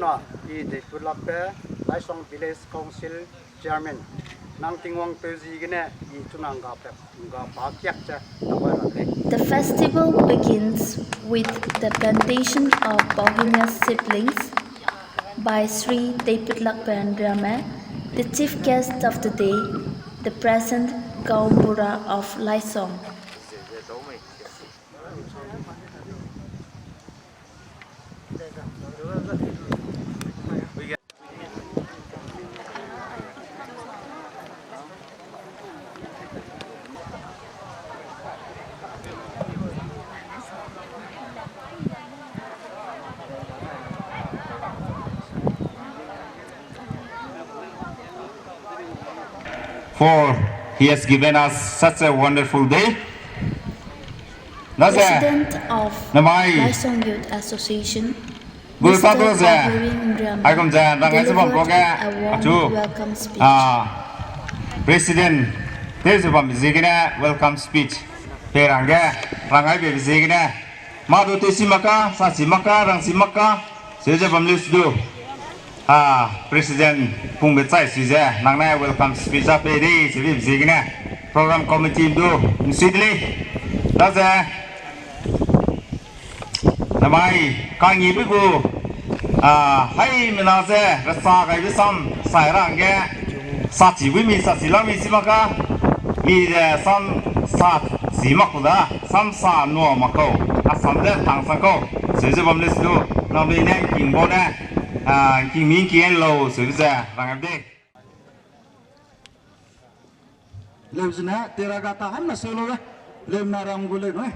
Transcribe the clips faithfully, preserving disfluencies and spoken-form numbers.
I Deipulakbe, Laisong Village Council Chairman, nang Tingwang peu ziegene, i chuna ngga pe, ngga pa kiak ze, tabai ra lei. The festival begins with the plantation of Bauhinia seedlings by Shri Deiputlakbe Nriame, the chief guest of the day, the present Gaonbura of Laisong. For he has given us such a wonderful day. President of Laisong Youth Association, Mister Gabriel Nriame delivered a warm welcome speech. President tew ze bam ziegene welcome speech pe rangge, ranggaibe ziegene, mâ du tewsi mak ka, sasi mak ka, rangsi mak ka, seu ze bam leu su du. A, President pungbe chai si ze, nang ne welcome speech a pei de, chibe ziegene, program committee du, nsui de lei. Daze, namai, kangibe gu, a, haimena ze, resa gaibe sam, sai rangge, sachi bui mi, sachi la mi si mak ka, mi ze sam, sachi mak ku da, sam sa nua mak kau, a sam ze tang sang kau, seu ze bam leu su du, nang bei ne nking bau ne, a, nking mi nking lau, seu ze, rang de. Leu zene, tera ga ta hanna seu lau le, leu na ram gu leu nui.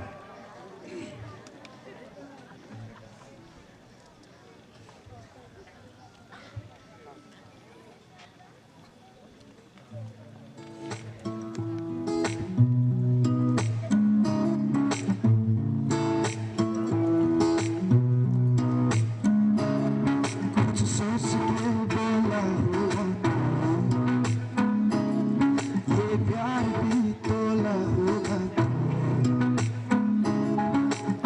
ये प्यार भी तोला होगा,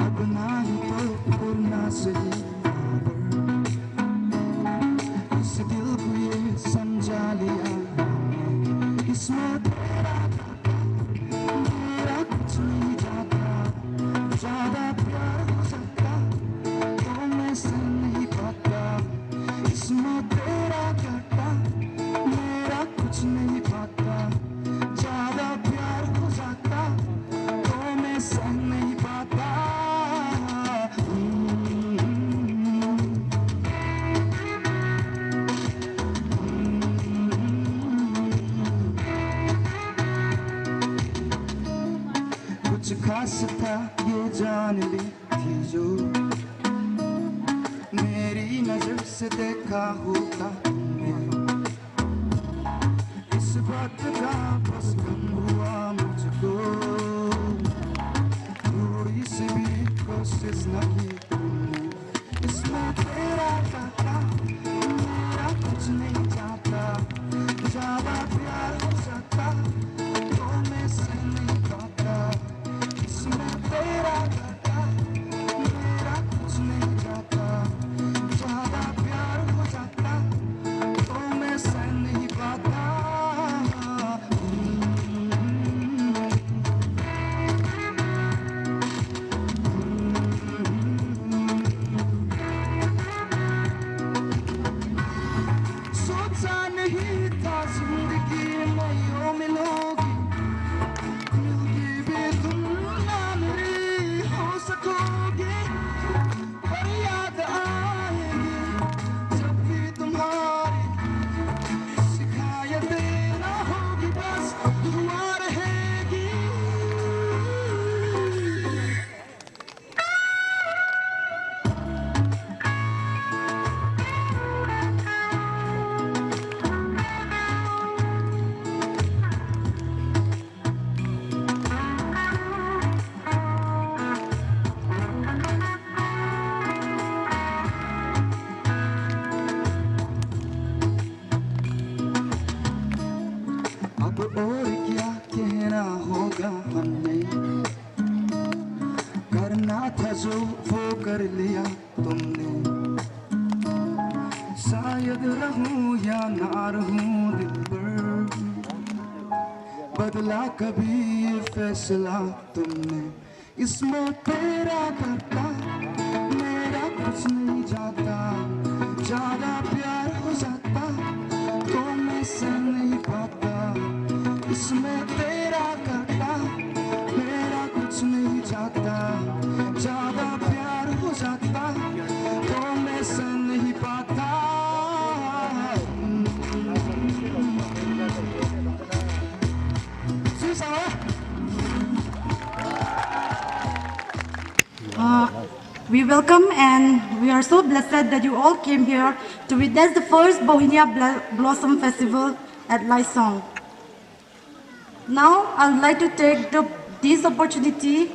अपना ही तो करना सही। इस दिल को ये समझा लिया, इसमें तेरा घाटा, मेरा कुछ नहीं जाता। ज्यादा प्यार हो सकता, तो मैं सह नहीं पाता। इसमें तेरा घाटा, मेरा कुछ नहीं पाता। ज्यादा प्यार हो जाता, तो मैं सह नहीं पाता। कुछ खास था ये जान ली थी जो, मेरी नजर से देखा होता तुमने। इस बात का बस गम हुआ मुझको, थोड़ी सी भी कोशिश न की तुमने। इसमें तेरा घाटा, मेरा कुछ नहीं जाता। ज्यादा प्यार हो जाता, तो मैं सह नहीं पाता। इसमें तेरा घाटा, मेरा कुछ नहीं जाता। ज्यादा प्यार हो जाता, तो मैं सह नहीं पाता। सोचा नहीं था जिंदगी में यूं मिलोगी, मिलके भी तुम ना मेरी हो सकोगी। पर याद आएगी जब भी तुम्हारी, शिकायतें ना होगी, बस दुआ रहेगी। अब और क्या कहना होगा हमने, करना था जो वो कर लिया तुमने। रहूं या ना रहूं दिलबर, बदला कभी ये फैसला तुमने। इसमें तेरा घाटा, मेरा कुछ नहीं जाता। ज्यादा प्यार हो जाता तो मैं सह नहीं पाता। इसमें तेरा घाटा, मेरा कुछ नहीं जाता। ज्यादा प्यार हो जाता तो मैं सह नहीं पाता। Uh, we welcome and we are so blessed that you all came here to witness the first Bauhinia Bla-, Blossom Festival at Laisong. Now, I would like to take the, this opportunity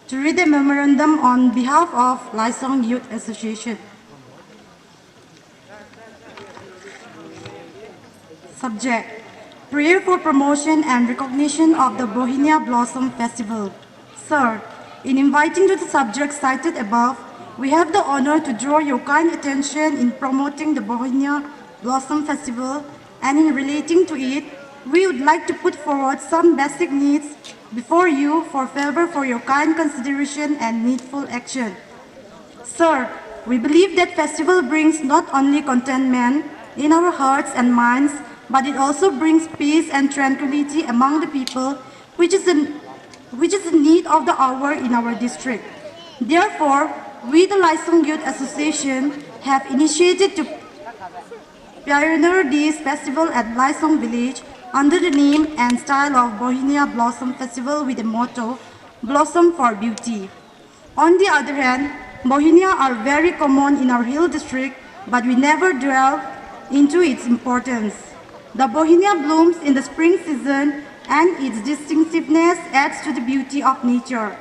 to read a memorandum on behalf of Laisong Youth Association. Subject: Prayer for promotion and recognition of the Bauhinia Blossom Festival. Sir, in inviting to the subject cited above, we have the honor to draw your kind attention in promoting the Bauhinia Blossom Festival, and in relating to it, we would like to put forward some basic needs before you for favor for your kind consideration and needful action. Sir, we believe that festival brings not only contentment in our hearts and minds, but it also brings peace and tranquility among the people, which is in, which is in need of the hour in our district. Therefore, we, the Laisong Youth Association, have initiated to pioneer this festival at Laisong village under the name and style of Bauhinia Blossom Festival with the motto, "Blossom for Beauty." On the other hand, Bauhinia are very common in our hill district, but we never dwell into its importance. The Bauhinia blooms in the spring season, and its distinctiveness adds to the beauty of nature.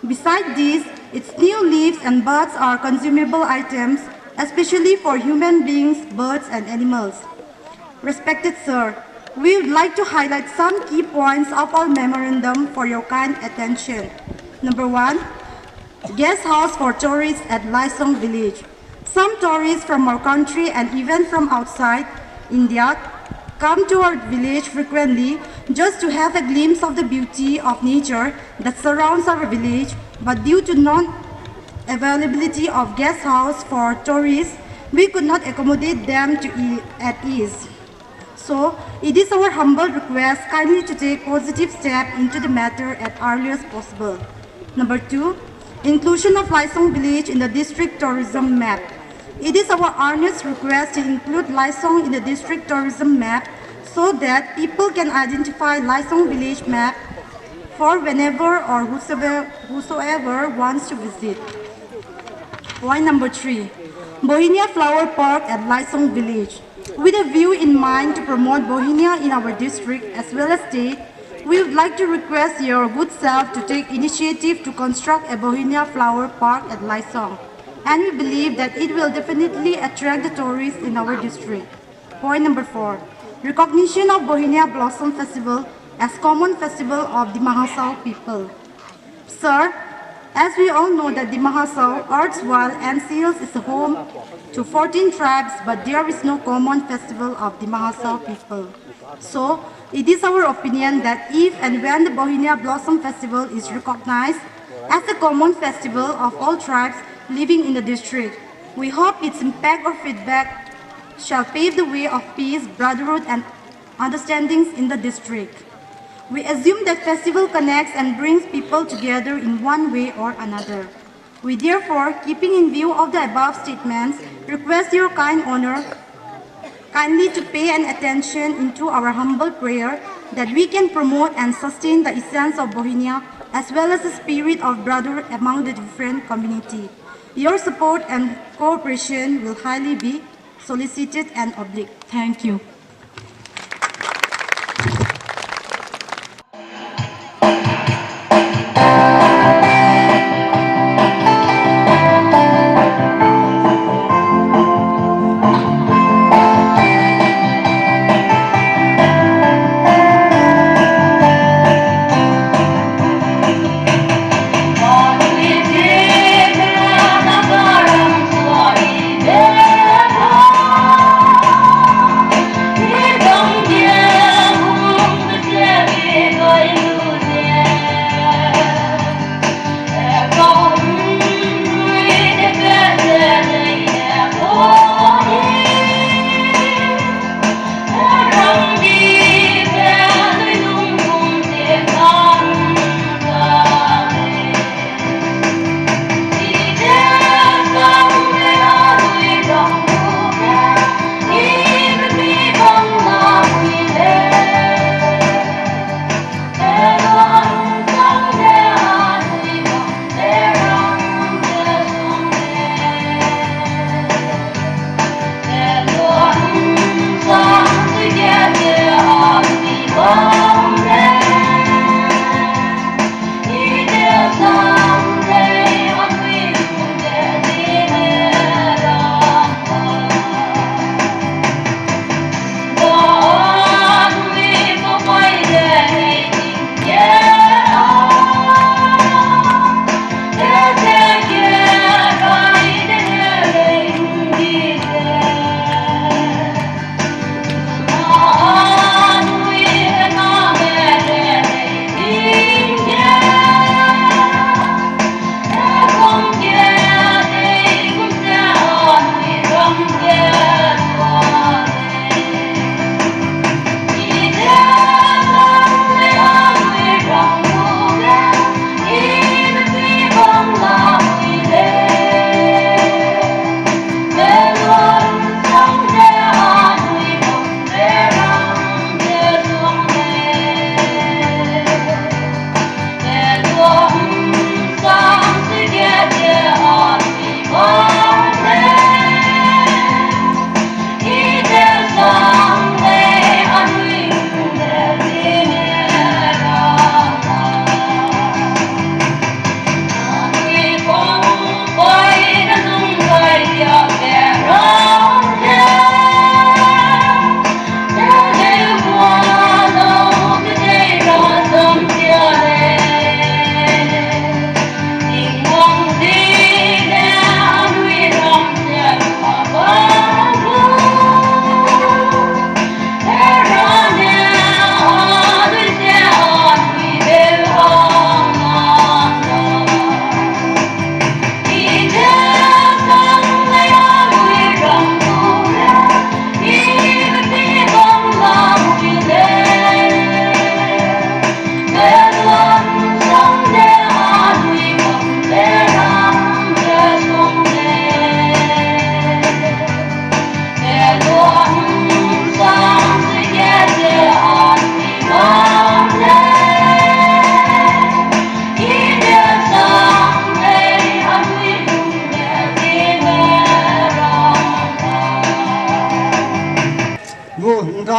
Beside this, its new leaves and buds are consumable items, especially for human beings, birds, and animals. Respected sir, we would like to highlight some key points of our memorandum for your kind attention. Number one, guest house for tourists at Laisong village. Some tourists from our country and even from outside India come to our village frequently just to have a glimpse of the beauty of nature that surrounds our village, but due to non-availability of guest house for tourists, we could not accommodate them to e-, at ease. So, it is our humble request kindly to take positive step into the matter at earliest possible. Number two, inclusion of Laisong village in the district tourism map. It is our earnest request to include Laisong in the district tourism map so that people can identify Laisong village map for whenever or whosoever, whosoever wants to visit. Point number three, Bauhinia Flower Park at Laisong village. With a view in mind to promote Bauhinia in our district as well as state, we would like to request your good self to take initiative to construct a Bauhinia flower park at Laisong, and we believe that it will definitely attract the tourists in our district. Point number four, recognition of Bauhinia Blossom Festival as common festival of Dima Hasao people. Sir, as we all know that Dima Hasao, erstwhile N C Hills, is home to fourteen tribes, but there is no common festival of Dima Hasao people. So, it is our opinion that if and when the Bauhinia Blossom Festival is recognized as a common festival of all tribes living in the district, we hope its impact or feedback shall pave the way of peace, brotherhood, and understandings in the district. We assume that festival connects and brings people together in one way or another. We therefore, keeping in view of the above statements, request your kind honor kindly to pay an attention into our humble prayer that we can promote and sustain the essence of Bauhinia as well as the spirit of brotherhood among the different community. Your support and cooperation will highly be solicited and obliged. Thank you.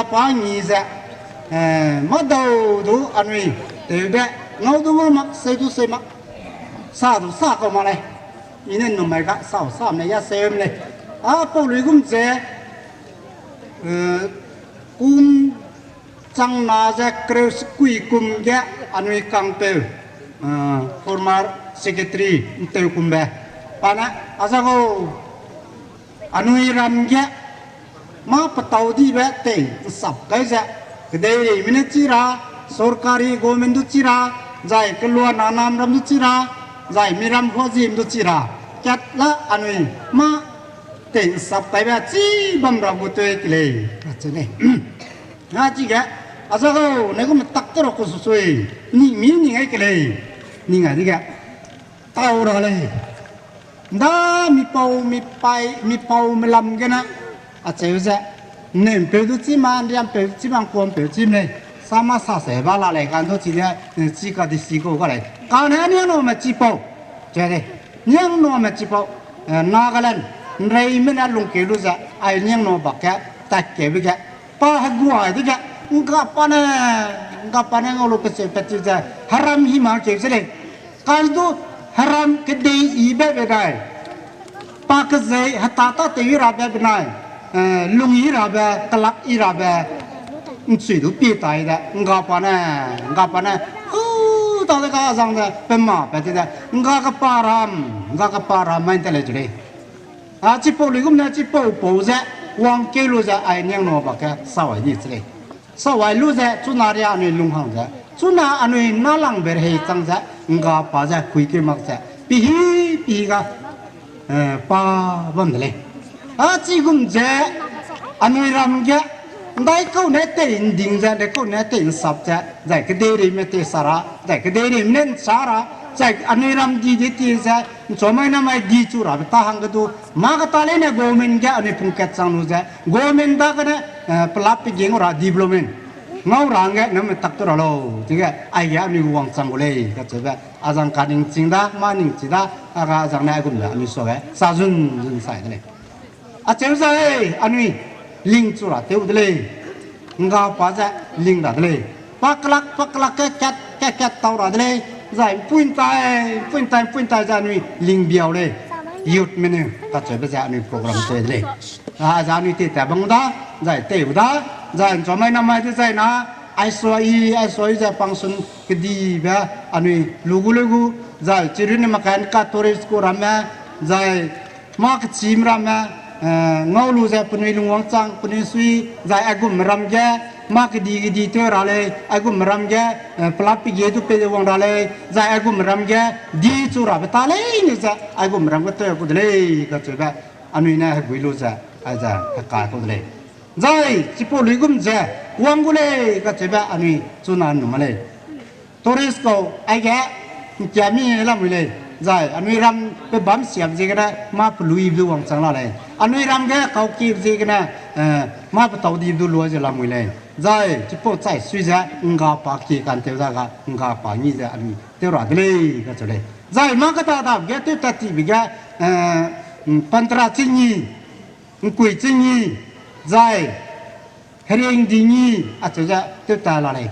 pa ngi ze, eh, mâdau du anui, tewbe, ngau du ngau mak, seu du seu mak, sa du sa kau mak lei. I ne numai ga sau sam lei, ya seu lei. A pau luigum ze, eh, kum chang na ze kereu sekui kum ge anui kangpeu, eh, former secretary ’ntew kumbe. Pa ne, a za gau, anui ram ge, mâ petau dibe tei ’nsap kai ze, kedeireime ne chi ra, sorkari government du chi ra, zai kelua nanam ram du chi ra, zai miram huazim du chi ra, kat la anui mâ tei ’nsap kaibe chî bam ra gu tei ke lei, kacheu lei. A chige, a za gau, ne gu metak te ra ku su sui, ning mi ning ai ke lei, ning ai dege, tau ra lei. ’Nda mipau, mipai, mipau melam gene, acheu ze, ’nneu'mpeu du chî ma, ’nriampeu du chî ma, ’ngkuampeu chî lei, sa mâ sa se ba la lei, ka'ndu chi de, eh, chi ka di si kau ga lei. Kane niangname chipau, che lei, niangname chipau, eh, Nagaland, ’nreime ne lungkeu lu ze, ai niangname bak ge, tat keube ge, pa heguai dege, ’ngga pa ne, ’ngga pa ne ngau lu pecheu pecheu ze, heram hi ma keu se lei. Kane du heram kedei yibe benai, pa kezei heta tâtew yi rabe benai, eh, lung yi rabe, kelak yi rabe, ’nchui du pie tai de, ’ngga pa ne, ’ngga pa ne, u, ta de ga zang de, pe ma pat ti de, ’ngga kepa ram, ’ngga kepa ram mai ’nte lei chu lei. A chipau luigum ne chipau pau ze, wangkeu lu ze, ai niangname bak ge, sawai di che lei. Sawai lu ze, chuna ria anui lunghang ze, chuna anui nâlangbe rehei chang ze, ’ngga pa ze, kuikeu mak ze, pihî, pihî ga, eh, pa bam de lei. A chigum ze, anui ram ge, ’ndaikau ne tei ’nding ze, ’ndaikau ne tei ’nsap ze, zai kedeireime tei sa ra, zai kedeireime ne ’nsa ra, zai anui ram di de ti ze, ’nchua mai namai di chu rabe ta hangge du, mâ keta leine government ge anui pungkat chang lu ze, government dagene, eh, pelap pege ngau ra development ngau ra hangge name tak tu ra lau, chige, aige anui wangchang gu lei, kacheube, azang kaningching da, mâ ningchi da, a ga azang ne aigum ze anui suage, sa zun zun sai de lei. Acheu zai, anui, ling chu ra tew de lei. ’Ngga pa ze, ling ra de lei. Pa kelak, pa kelak ke kat, ke kat tau ra de lei. Zai, ’mpuintai, ’mpuintai, ’mpuintai ze anui, ling biau lei. Youth mene, kacheube ze anui program tew de lei. A, ze anui tei tat bang da, zai tei u da, zai ’nchua mai namai de zai na, aisua i, aisua i ze function kedibe, anui lu gu leu gu, zai chirunne makan ka tourist gu ramme, zai mâ kechîme ramme, eh, ngau lu ze penui lungwangchang, penui sui, zai aigum ram ge, mâ kedi kedi tew ra lei, aigum ram ge, eh, pelap pege du pei wang ra lei, zai aigum ram ge, di chu rabe ta leine ze, aigum ram ge tew ku de lei, kacheube, anui ne hegui lu ze, aize, heka ku de lei. Zai, chipau luigum ze, wang gu lei, kacheube, anui, chuna nu ma lei. Tourist kau, aige, ’nkia mi lamui lei. Zai, anui ram pe bam siap ziegene, mâ peluibe du wangchang la lei. Anui ram ge kau kibe ziegene, eh, mâ petau dibe du lua ze lamui lei. Zai, chipau chai sui ze, ’ngga pa kie kan tew da ga, ’ngga pa ngi ze, anui tew ra de lei, kacheu lei. Zai, mâ keta dap ge, tew tat tibe ge, eh, pantra chi ngi, ’ngkui chi ngi, zai, heringdi ngi, acheu ze, tew tat la lei.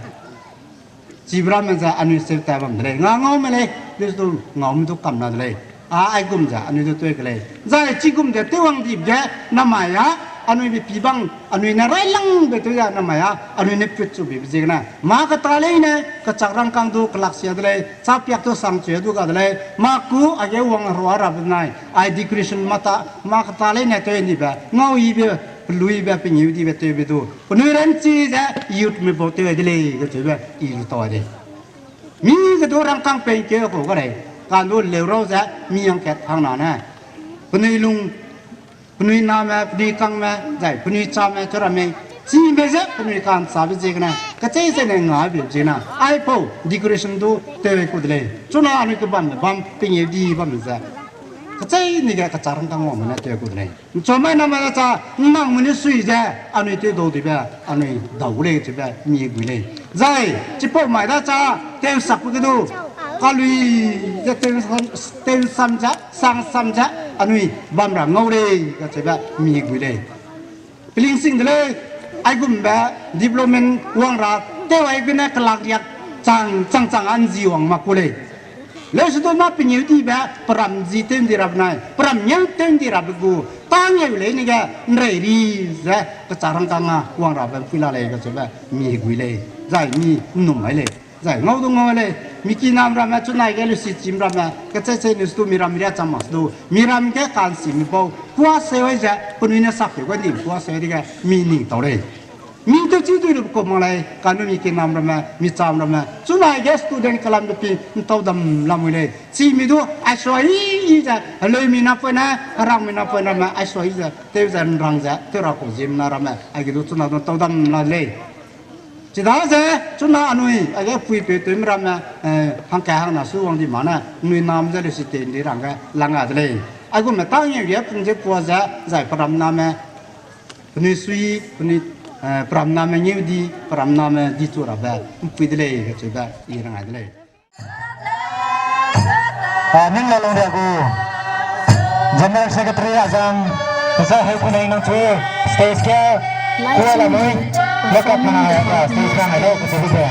Chibe ramme ze anui seu tat bam de lei. Nga ngaume lei, lestu ngaume du kam la de lei. A, aigum ze anui du tew ke lei. Zai chigum ze tew wang dibe ge namai a, anui be pi bang, anui ne railangbe tew ze namai a, anui ne put chu bibe ziegene. Mâ keta leine, kechak rangkâng du kelaksia de lei, chapiak du sangcheu du ga de lei, mâ ku age wang herua rabe nai, ai decoration mata, mâ keta leine tew nibe, ngau yibe, peluibe, pengeu dibe tewbe du. Penui ranchi ze, youth me bau tew de lei, kacheube, i lu tau de. Mi ge du rangkâng pei keu kau ga lei, ka'ndu leu rau ze, mi hangkat hangna ne. Penui lung, penui name, penui kangme, zai, penui chame, churame, chime ze, penui ka'nchabe ziegene, kechei ze ne ngabe ziegene, aipau, decoration du, tew ku de lei. Chuna anui kebambe bam, pengeu di bam ze. Kechei ni ge kechak rangkâng wangme ne tew ku de lei. ’Nchua mai namai da cha, ’nnang mene sui ze, anui tew dau dibe, anui dau gu lei chibe, mi gui lei. Zai, chipau mai da cha, tew sak ku ge du, kalui ze tew sam, tew sam ze, sang sam ze, anui bam ra ngau lei, kacheube, mi gui lei. Pelingsing de lei, Aigumbe development wang ra tew ai gene kelak riak chang chang chang a nzi wang mak ku lei. Leusedu mâ pengeu dibe peram zi tew ndi rabe nai, peram ngeu tew ndi rabe gu, tâ ngeu lei nege, nrei ri ze, kechak rangkâng a wang rabe mpui la lei kacheube, mi hegui lei, zai mi nnum mai lei, zai ngau du ngau lei, mi kinam ramme, chunai ge lusi chim ramme, kechei chei leusedu mi ram ria cham mak sedu, mi ram ge kansi mi bau, kuâ seu ai ze, penui ne sak keu gai nim kuâ seu dege, mi ning tau lei. Mi tewchi dui lu kau mak lei, kane mi kinam ramme, mi cham ramme, chunai ge student kalam de pi ntau dam lamui lei. Chimi du, aisui ze, heleu mi napoine, herang mi napoine ramme, aisui ze, tew ze, nrang ze, tew ra kau ziemmena ramme, aige du chuna du ntau dam la lei. Chidaze, chuna anui, aige puipeu tewme ramme, eh, hangka hangna su wang di mane, nui nam ze leusi tei ndi rangge, lang a de lei. Aigume tâ ngeu ge pung ze pua ze, zai peram name, penui sui, penui, eh, peram name ngeu di, peram name di chu rabe, mpui de lei, kacheube, i rang ai de lei. Ah, ning la lung ria gu. General Secretary azang, pesa heu kunai nang chu, stage ke, kuâ la mui, lakap mana ya, stage ke ngai lau, kacheube.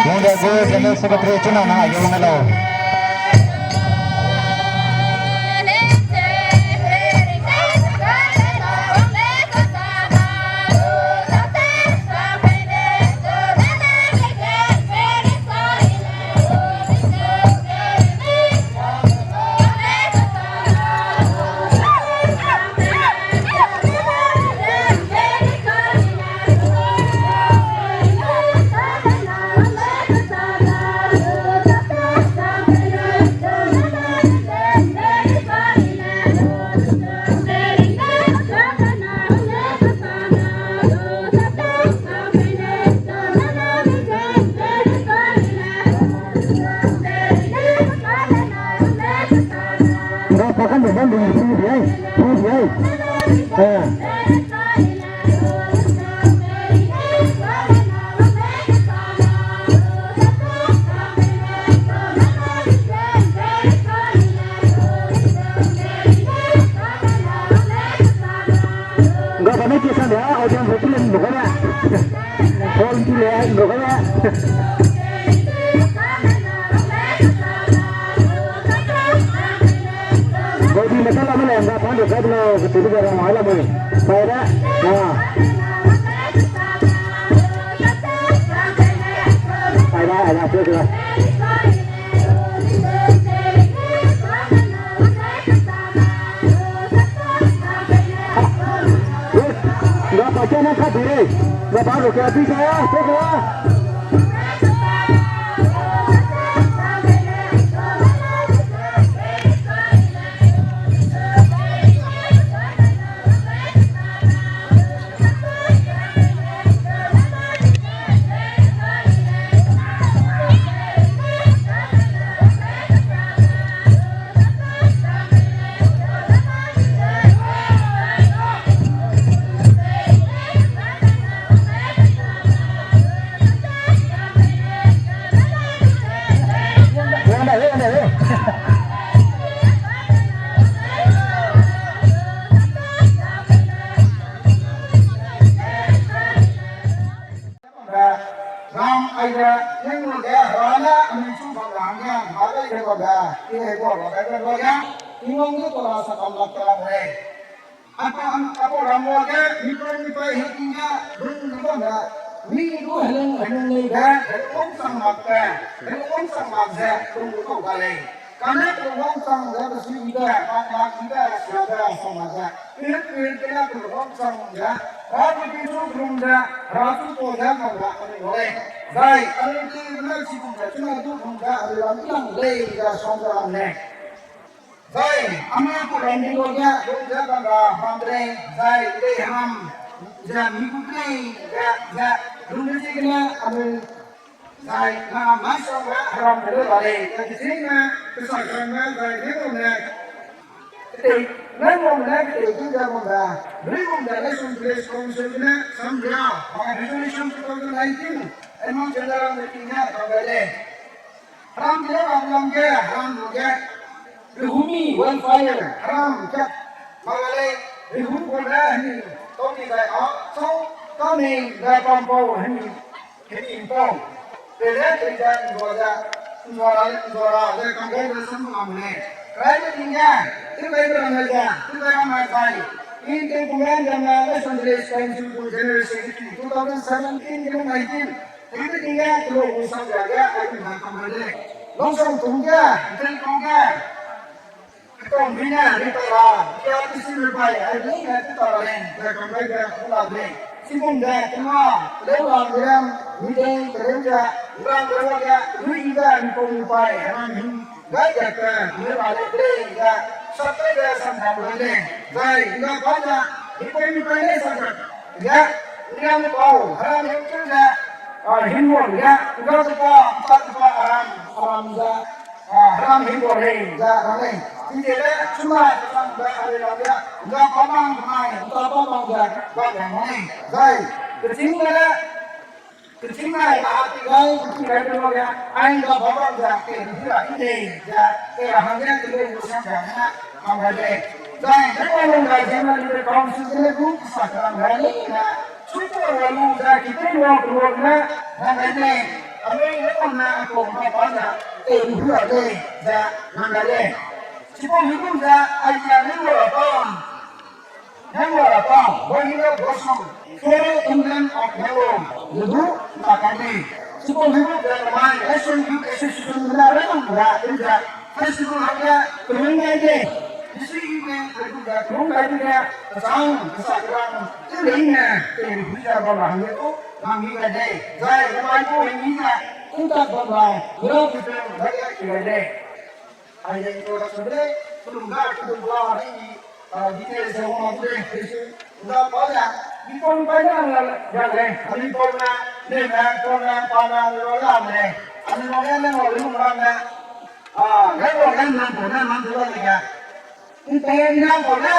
Lung ria gu, General Secretary chuna na, aige lung lau. Nga pa kan de ban de pu di ai, pu di ai. Eh. Nga pa ne kisa de, audience tu le ndo ka le. Hall tu le ndo ka le. Godi metal la mele, nga pan de kai lo, ke tu de ra ma la mo. Pai da. Ah. Pai da, pai da, pai da. Nga pa kia nang ka dire. Nga pa ro kia bi sa ya, pe ko. Ram aize, ningge rane, anui chu bang rane, ma dai de bambe, i ne bo lo dai de lo ya, i ngong du to la sa kam lak te la mo lei. Aipau, aipau ram wa ge, mi pro mi pai he ting ge, brum ni bam ge, mi du helung helung lei ge, helung wangchang mak ge, helung wangchang mak ze, brum du kau ga lei. Kane helung wangchang ze besi ge, mak mak ge, sia ge, sa mak ge. Pir pir ge helung wangchang ze, ba bi bi chu brum ze, ra chu to ze, mak ge, anui lei. Zai, anui ki, na chi brum ze, chuna du brum ze, anui lam ilang lei ge, song ze lam lei. Zai, anui ku ram di lo ge, lung ze bam ra, bam de lei, zai, lei ham, ze, mi ku de lei, ze, ze, lung de lei gene, anui, zai, na, mai sa ra, ram de lei ba lei, zai, de lei ne, kesa ram ne, zai, de lei ne, de, ne mo ne, de, de, de, mo ne, lei mo ne, National Village Council ne, sam ra, ba resolution two thousand nineteen, annual general meeting ne, ba lei. Ram ge, ram, ram ge, ram ge. Rehumi welfare, ram ge. Malalei, rehum ko le ni. Tau ni zai a, sau, tau ni zai pam pau, hemi, hemi pau. Pele, pele zai nzua zai, nzua ra, nzua ra, zai kangkai zai sam ngam ne. Rai ne ting ya, tu kai ram na ya, tu kai ram na zai. In ten kumen ram na, Los Angeles, Times General Secretary, two thousand seventeen, nineteen. Hebe ting ya, tu lo gu sam ya, ya, ai, na kam rai de. Long song tung ya, ten kong ya. Kong bina, ri ta ra, ya, tu si ri bai, ai, ni na tu ta ra leng, ya, kam rai ya, ku la de. Sibum da, tuma, leu la, miram, midei, kereu ja, miram, kereu ja, rui da, mi kong mi pai, ram him, gai ja ka, miram, le, le, ja, sap kai ja, sam da, le, le, zai, nga pa ja, mi kong mi pai, le, sam da, ja, miram, pau, ram him, kereu ja, a, him, wang, ja, nga pa, pa, pa, ram, ram, ja, a, ram him, wang, le, ja, ram, le, ti de, le, chuna, ram, ja, ram, ja, nga pa, mang, mai, pa, pa, mang, ja, ba, ja, mai, zai, keching, le, Keching nai, a, ti gai, ti gai, ti gai, ai, ga, ba, ba, ja, ke, di, ra, i, de, ja, ke, ra, hang, ya, ti, de, gu, sa, ja, na, hang, ga, de. Zai, ne, ko, lung, ga, je, na, ni, de, council, de, ne, gu, sa, ka, ra, ni, na, su, ko, ra, lu, ja, ki, te, lu, ku, lu, na, hang, ga, de. Ame, ne, ko, na, ko, ba, ba, ja, te, lu, ra, de, ja, hang, ga, de. Chipau, mi, gu, ja, ai, ja, ne, lu, ra, ba. Nang la ra ta, Bohemian Blossom, Fairy Emblem of Yellow, ledu, na kane. Chipau ledu de mai, Asian Youth Association na re nang ra, in ja, festival hang ya, kelung gai de. Isi yi ne, ledu ja, kelung gai de, kesang, kesak rang, te lei ne, te hui ja ba la hang ye ko, hang yi gai de. Zai, mai ko hang yi ja, in ta ba la, gra bu de, gai ya ki gai de. Ai, introduction de, pelung ga, pelung ga, ai, ah, details de, wang de, nga pa ya, mi pau pa ya, ya, ya, ya, ami pau na, ne na, pau na, pa na, lo la me, ami lo ya, ne lo lu la me, ah, ne lo ya, ne lo na, na lo la ya. Nte na lo na,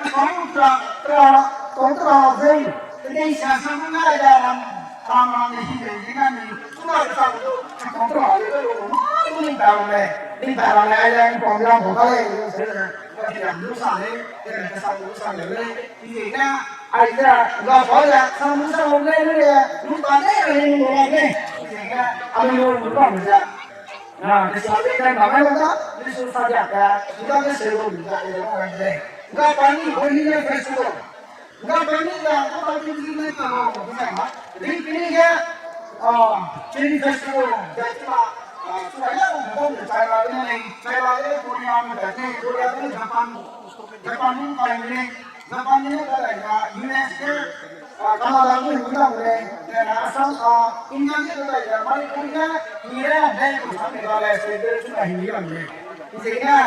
kong tra, tra, kong tra zai, ne sa sa na ya ram, ram ram ne hi de, ne na ni, kuma sa, kong tra, ne lo, ma, ni ta me, ni ta me, ai, ai, pau ya, pau ta le, se na. Ka ti ram lu sa le, te ram ka sa lu sa le le, ti le ka, ai ja, ga pa ja, sa lu sa le le le, lu ta le le lu la le, ti le ka, a lu lu lu ba ja. Na, ti sa le ka na mai la da, ni su sa ja ka, ni ka ke se lu lu ja le le. Ga pa ni, Bohemian Festival. Nga bani ga, ko ta tin tin ne ta ro, ko ta ma. Ring pini ga, ah, Cherry Festival, ga tima, ah, tima ya ko ko ne China ne, China ne Korea ne, Korea ne Japan, Japan ne Thailand ne, Japan ne ka la ga, U S ne, ah, Canada ne New Zealand ne, ne Assam, ah, India ne ka la ga, Manipur ne, India ne ko sa ne ga la, se de tima Hindi ne. Ise ga,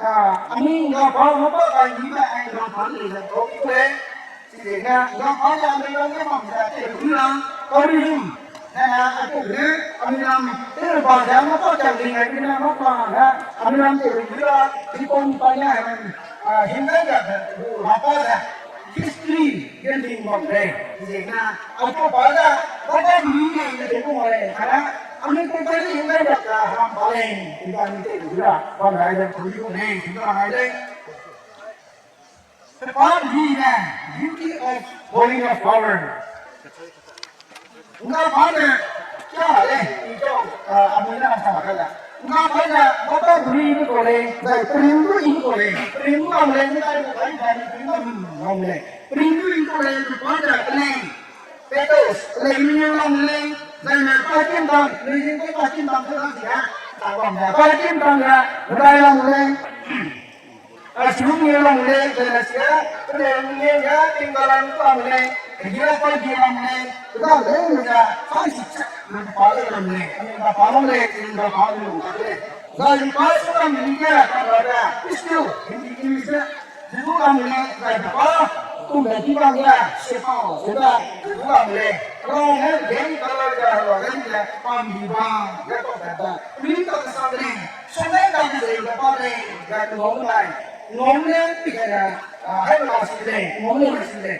ah, ami ga pa, ma pa ka Hindi ba, ai ga pa ne ga ko ne. Sina, nga pa ja America ne bam ja te ru la, tourism. Na, a ku ne, America te ba ja ma pa ja ling ai na ma pa na, America te ru la, ki pon pa ya, ah, Hindi ja, ma pa ja, history, gen ding bam de. Sina, a ku pa ja, pa ja ni ne ne te ku le, ha, America te Hindi ja ka, ha, pa le, Hindi te ru la, pa ja te ru ne, Hindi le. Pepa ri ne, beauty of Bohemia flower. Nga pa ne, kya le, i kya, ah, amui na sa ka la. Nga pa ne, baba ri ni ko le, zai prim ru i ko le, prim ru am le, ni kai ko kai kai ni prim ru am le. Prim ru i ko le, pepa ne, le. Petals, le ni lam le, zai ne pa kim tam, le ni pa kim tam ka la sia. Ta bam ne, pa kim tam ga, rai lam le. A, sum ye lam le, zai na sia, ne, ne, ya, ting ga lam lam le, gira pa gi lam le, ga le, ne, ya, pa si cha, ne, pa le lam le, ne, ga pa lam le, ne, ga pa le lam le. Zai pa su lam ni ya, ka ga da, still, Hindi English ya, gu lam le, zai pa, tum da ti ba ya, se pa, se da, gu lam le. Rong ne, gei ka la ya, la ga ni ya, pa mi ba, ya pa da da. Ni ka sa le, so ne ka ni le, ga pa le, ga tu lam le. Ngom ne pi ka na, ah, hai ma si le, ngom ne ma si le.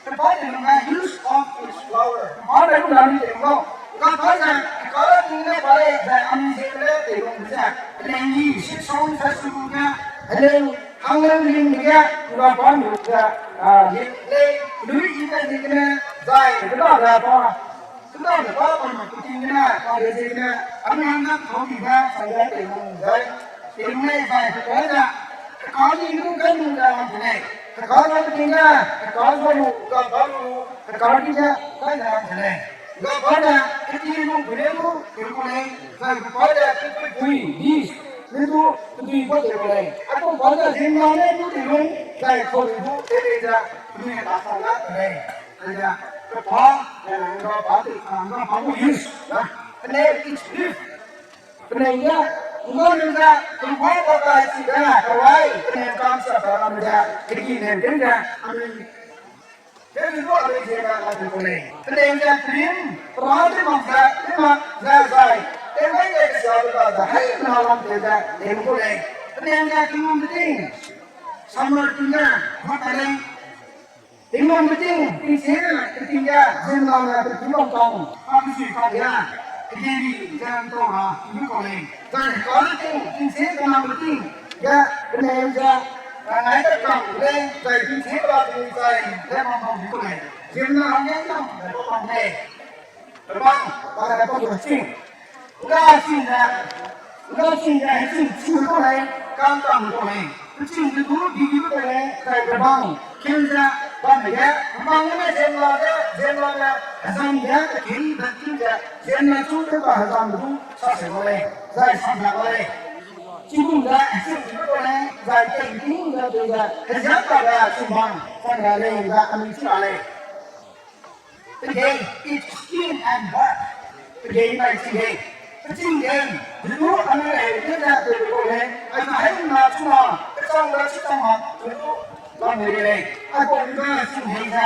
Pepa ne ma use of its flower. Pepa ne ma ni de ngo. Nga pa ne, ka ni ne pa le, da ami je le de ngo ja. Le ni si song sa su ga. Le hang le ni ga, nga pa ni ga. Lei, lui i ne ziegene, zai, kena ra pa, kena ra pa, pa ma kuting gene, pa de ziegene, anui hangge kau di ba, sai da te mu zai, te mu lei zai, te kau da, te kau di lu kai lu da lam te lei, te kau da te na, te kau da lu, kau da lu, te kau di da, kai da lam te lei. Ga pa da, keti lu, gune lu, te lu lei, zai ga pa da, keti pui, di, ne lu, keti pa te lu lei. Aipau pa da, zin na ne lu te lu, zai kau lu, te lei da, lu ne ta sa la te lei. Aida, kapa, eh, nga pa te, ah, nga pa mu use, na, pene each leaf. Pene ya, nga ne da, kapa pa ka si da, kawai, pene kam sa pa ram da, kegi ne, kegi da, ami, kegi ko ami je na, ami ko ne. Pene ya, prim, pra de mak da, de mak da, zai. Te mai de sa da, da, hai, na lam te da, de ko ne. Pene ya, kingum ting. Summer ting da, ma pene. Tingwang beting, tingsie, tingsie, zin lam na, tingwang kang, kang si kang ya, kedi, zan to ha, tingwang kang lei. Zan kang ting, tingsie, kang beting, ya, benai ya, kang ai ta kang lei, zai tingsie ba ting zai, zan kang kang tingwang lei. Zin na hang ya kang, kang lei. Rebang, ba da kau sing. Nga sing da, nga sing da, sing, sing ko lei, kang kang ko lei. Sing de du, di di ko lei, kai rebang. Ken da, ba me da, rebang ne zin la da, zin la da, zan da, ken da, ken da, zin na chu de ba zan du, sa se ko lei, zai sa da ko lei. Sing da, sing ko lei, zai ken ting da, da, zan da, da, sing bang, sa da lei, da, ami sing lei. Pegei, it's skin and blood. Pegei nai chigei. Peching gei, dulu ane lei, ne na de lu lei. Ai na hai na chuna, pechang da chitang ma, dulu, ba mui de lei. Aipau da ching gei da.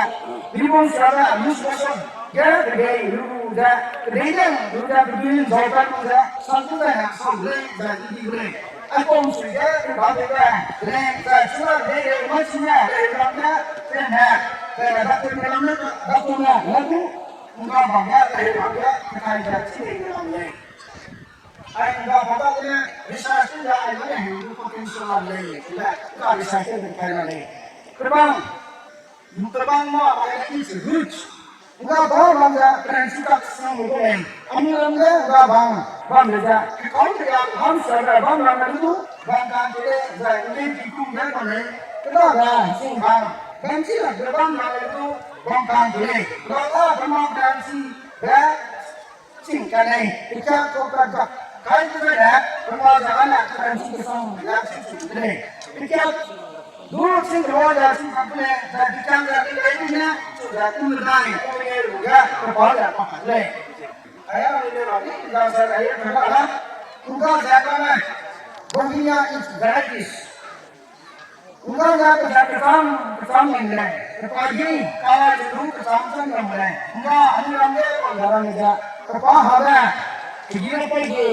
Bibun sa da, lu sa son. Ge pegei, lu da. Pegei da, lu da, pegei, zau da, lu da. Sa lu da, sa lu da, di di lei. Aipau sui ge, ba de da, lei, zai, chuna, lei, lei, ma chuna, lei, lam da, lei na, lei na, da, lei lam da, da, da, chuna, na du, nga bang ya, lei, lam da, kai da, chi, lei, lam lei. Ai, nga bang da, lei, research da, ai, ma, lei, potential lam lei, lei, da, research da, kai na lei. Kebang, Ntebang ma, ai, is roots. Nga bang lam ze, pranchi tak sang lu lei. Ami lam ze, nga bang, bam le ze. Kekau te ya, bam sa ze, bam lam le du, bam kan te le, zai, le ki kum ze bam le. Kena ze, sing bang. Bam si la ze bam lam le du, bam kan te le. Lo la, bam bam si, ze, Ching ka lei, pika ko ka ga. Kai tu le, pema za ana ka ran ching ke sang, ya ching ching le. Pika, du ching ro ya ching ka le, da pika ya ke le ni na, chu da tu le dai, ko le ru ya, ko pa ya pa ka le. Aya ni le ro ni, da sa da ya ka la. Ku ka za ka na. Bohemia is varieties. Nga ya keza kecham, kecham ning lei. Kepagi, kala ze du kecham chang ram lei. Nga, ani ram ge, wang ga ram ge. Kepa ha le. Kegi le pegi.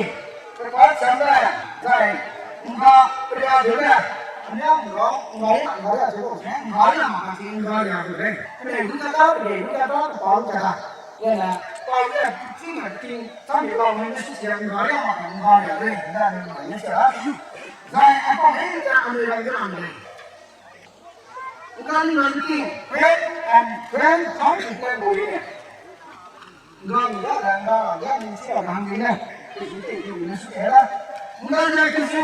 Kepa cham le. Zai. Nga, pria de le. Ani nga, nga ya, nga ya de le. Nga ya ma ka si nga ya de le. Pria du kata, pria du kata, kepa kata. Yena, pa ya, ting, ting, cham de le, nga ya si ya, nga ya ma, nga ya de le. Nga ya ma, nga ya si. Zai, aipau hei ze anui ram ge ram lei. Ngan ngan ting, friend and friend come to friend go in. Ngan ga, ngan ga, ya ning si ga hang ne. Ngan ya ke su,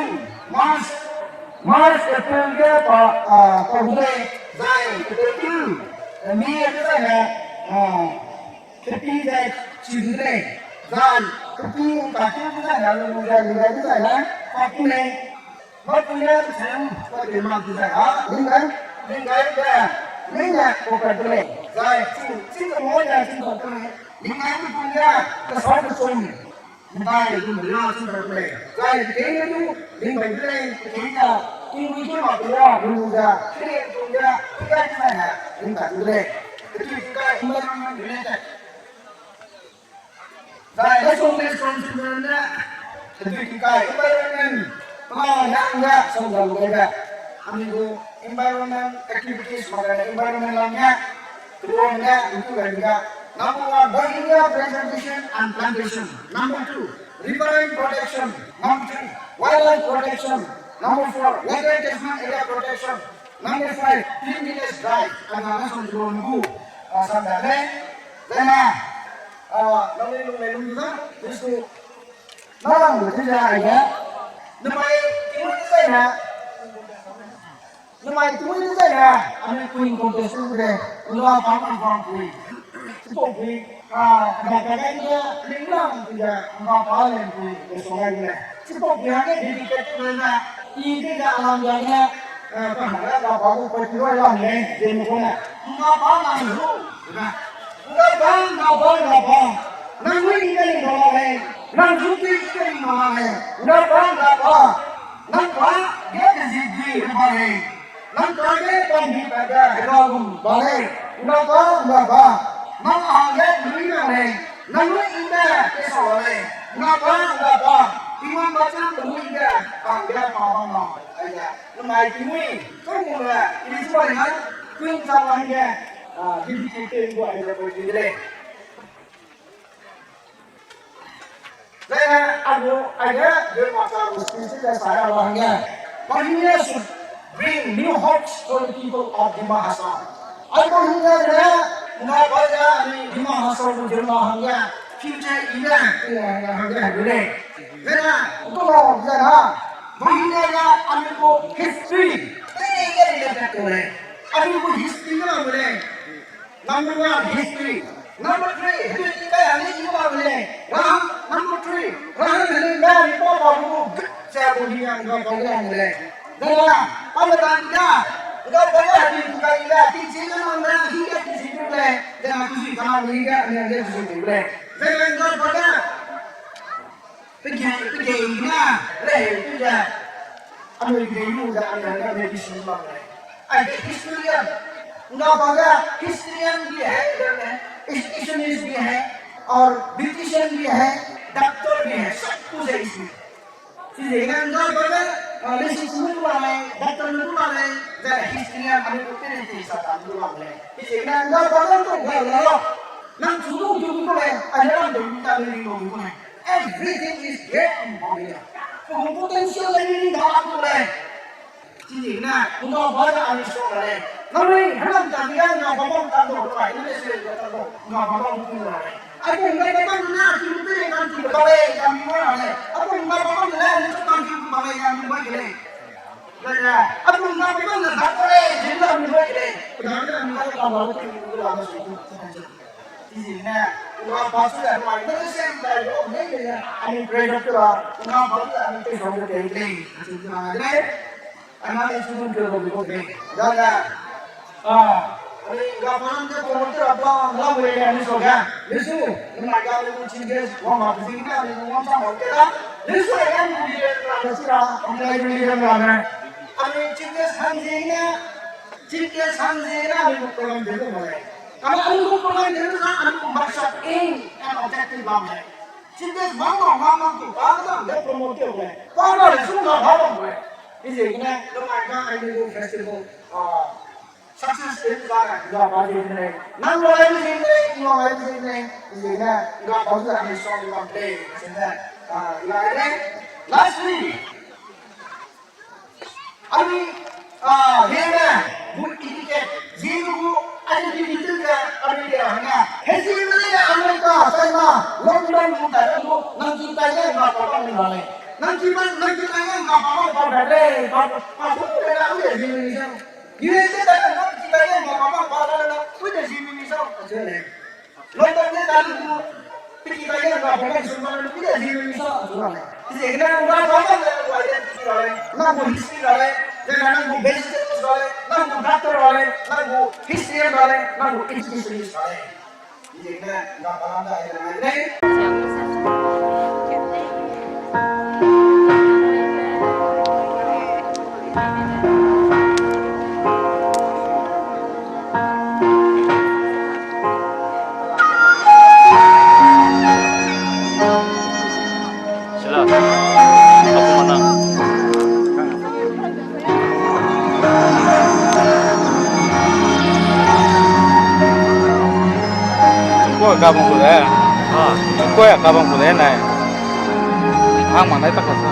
March, March, April ge pa, ah, pa hu lei, zai, ke te tu. May ge zai ne, ah, Kepi zai chi du lei, zai, kepi ka ke du zai na lu lu zai lu zai du zai na, pa ku lei, ma ku lei, sen, pa ke ma du zai, a, ling gai, ling gai de, ling gai, ko ka du lei, zai, ching, ching mo ya, ching ko du lei, ling gai du ku ya, ka sa du sum. Ndai gu mela sing ra ku lei. Zai, kei ne du, ling bai de lei, kei na, king wi ke ma ku ra, gu lu da, kei ne du ya, kei kai na, ling bai de lei. Kei kai, environment related. Zai, responsible ne, kei kai, environment, pa na, na, song da lu lei da. Ami gu, environment activities, ma ga environment lam ya. Tuang ne, ntu ga ni ga. Number one, Bohemia preservation and plantation. Number two, riverine protection. Number three, wildlife protection. Number four, water catchment area protection. Number five, cleanliness drive. Ana na son lo ngu, ah, sam da le. Lena, ah, nang le lung le lung da, this to, nang le tija ai ga. Namai, tingui zai na. Namai tingui zai na. Ami queen contest tu de. Ula pa ma pa queen. Chipau kui, ah, ba ka gai ne, ling lang kui da, nga pa len kui, ke so gai ne. Chipau kui hangge dedicate ne na, i de da alam ya ne, ah, pa hangge nga pa gu pa ti roi lang ne, de mo ko na. Nga pa nang zu, na. Nga pa, nga pa, nga pa. Nang lui i de ling ba la le, nang zu ti i de ling ba la le. Nga pa, nga pa. Nang pa, ge de zi di, ba le. Nang ka ge bam di pa ga, hera gum ba lei. Nang ka, nang ka. Nang a ge lui na lei. Nang lui i de, ke sa lei. Nang ka, nang ka. Tingwang ba chang lui i de, a ge pa bam na. Aya, nang ai tingui. Kau mu le, i su ai na, kuin sa lang ge. Ah, di di ke ke ngua ai de ko di lei. Then, uh, I will, I get the master of speech that I have here. But he has to bring new hopes for the people of Dima Hasao. I will hear the, na ba ya ni Dima Hasao gu Dima hangge, future ina, ina hangge hangge le. Then, uh, to lo, then, uh, but he has a, a little history. Then he get that to le. A little history na le. Number one, history. Number three, history kai ani iba bele. Raha, number three, raha ni na ni pa ba bu, se bu ni yang ga ba yang le. Dana, pa ba dan ga. Ga ba ya ni ga ila, ti ji na na hi ga ti ji le. Dana tu ji kana ni ga ni ga ti ji le. Dana ga ba ga. Pegei, pegei na, reheu pei ze, anui pegei lu ze, anui hangge medicine bam lei. Ai de historian, nga ba ge historian भी है इधर में, educationist भी है, और beautician भी है, doctor भी है, सब कुछ है इसमें। Chizegene nga ba ge, ah, medicine lu la lei, doctor lu la lei, ze historian, anui ko pene ti sa ta lu la lei. Chizegene nga ba ge to ga la, nang chu lu ju lu lei, ai nang de ta lu lu lei. Everything is great in Bamila. Pe gu potential le ni da tu le. Chizegene, nga ba da ani so le. Nang ni, hana ta ni ga, nga ba bam ta do le, ni se ga ta do, nga ba bam tu le. Apu nga ba bam na, ki lu pe kan ti ba le, ka mi wa le. Apu nga ba bam le, ni so kan ti ba le, ka mi wa le. Apu nga ba bam na, da ko le, jin da mi wa le. Da da mi wa ka ba ti la na su. Chizegene, nga ba su da mai, na se da yo, ne ne ya. Ani pray da tu la, nga ba su da ani te so de de. Chizegene, ana ni su dun ke lo ko de. Da da. Ah, ani nga ba de ko de ba, la we ya ni so ga. Ni su, na ga ni chief guest, wa ma chizegene, ani wa sa mo ke da. Ni su ya ni de na sira, ani ni de na. Ani chief guest han ji na. Chief guest hang ze na anui gu program de lu ma lei. Kane anui gu program de lu na anui gu maksat aim and objective bam lei. Chief guest bam bam bam bam tu pa da de promote tew lei. Pa da le su na ba bam lei. Chizegene, lu mai ka anui gu festival, ah, success de lu da na, da ba de lei. Nang lu lei de lei, lu lei de lei. Chizegene, da ba da ni song bam lei. Chizegene, ah, la lei. Lastly, Ani, ah, heme, gu etiquette, zieme gu identity te, ani de hangge. Hezi ne le America, China, London, gu ta gu, nang ki ta ye nga pa bam ni ba lei. Nang ki bam, nang ki ta ye nga pa bam ba lei, ba, ba gu ne le ani de zieme ni sa. U S A ta ye nang ki ta ye nga pa bam ba lei, ani de zieme ni sa. London ne ta lu, peki ta ye nga pa bam su ma lu, peki ta zieme ni sa, su ma lei. Chizegene nga pa bam ne lu identity la lei, nang gu history la lei, zene nang gu vegetarian la lei, nang gu doctor la lei, nang gu history la lei, nang gu education la lei. Chizegene nga pa bam da ye na lei. Sila, aku mana? Kua ka bang ku de. Ah. Kua ka bang ku de nai. Hang ma nai tak ka sa.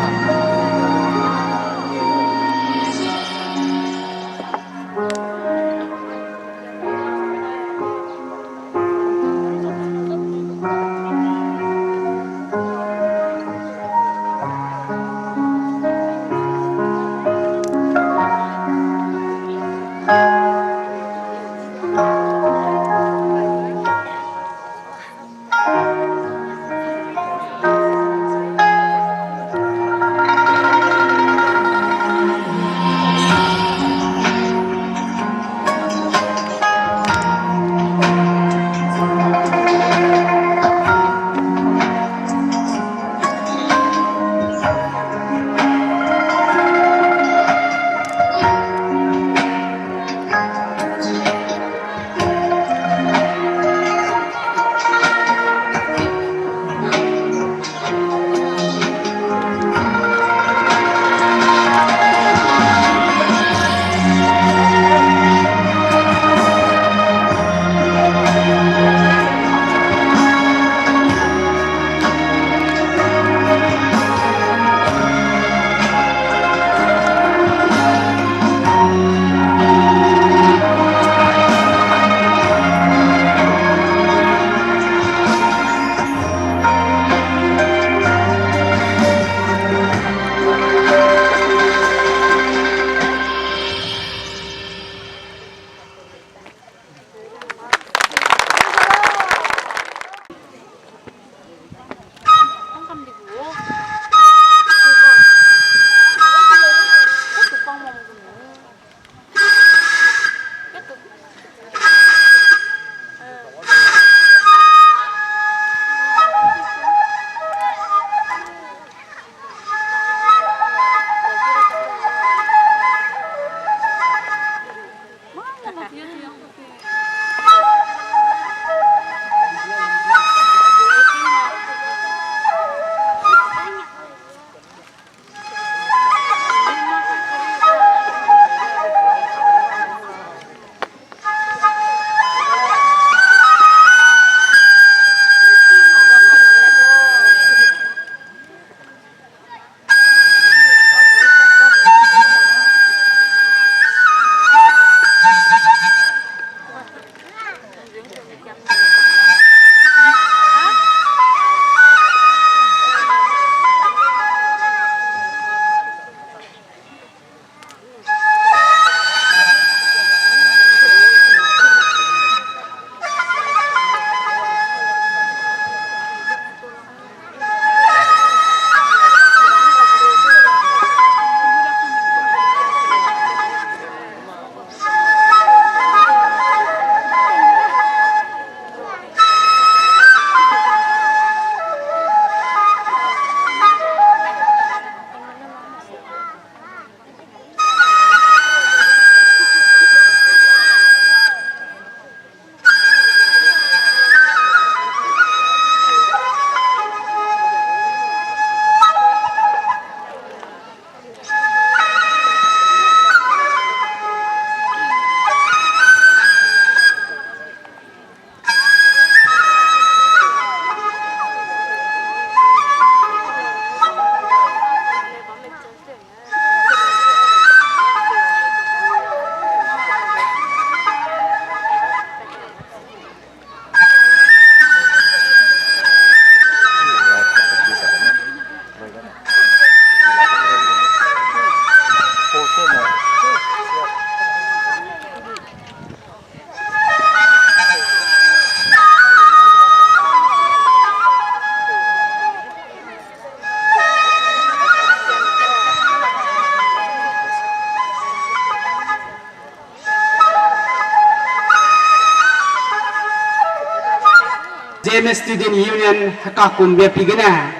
Zeme Student Union hekakumbe pi gene,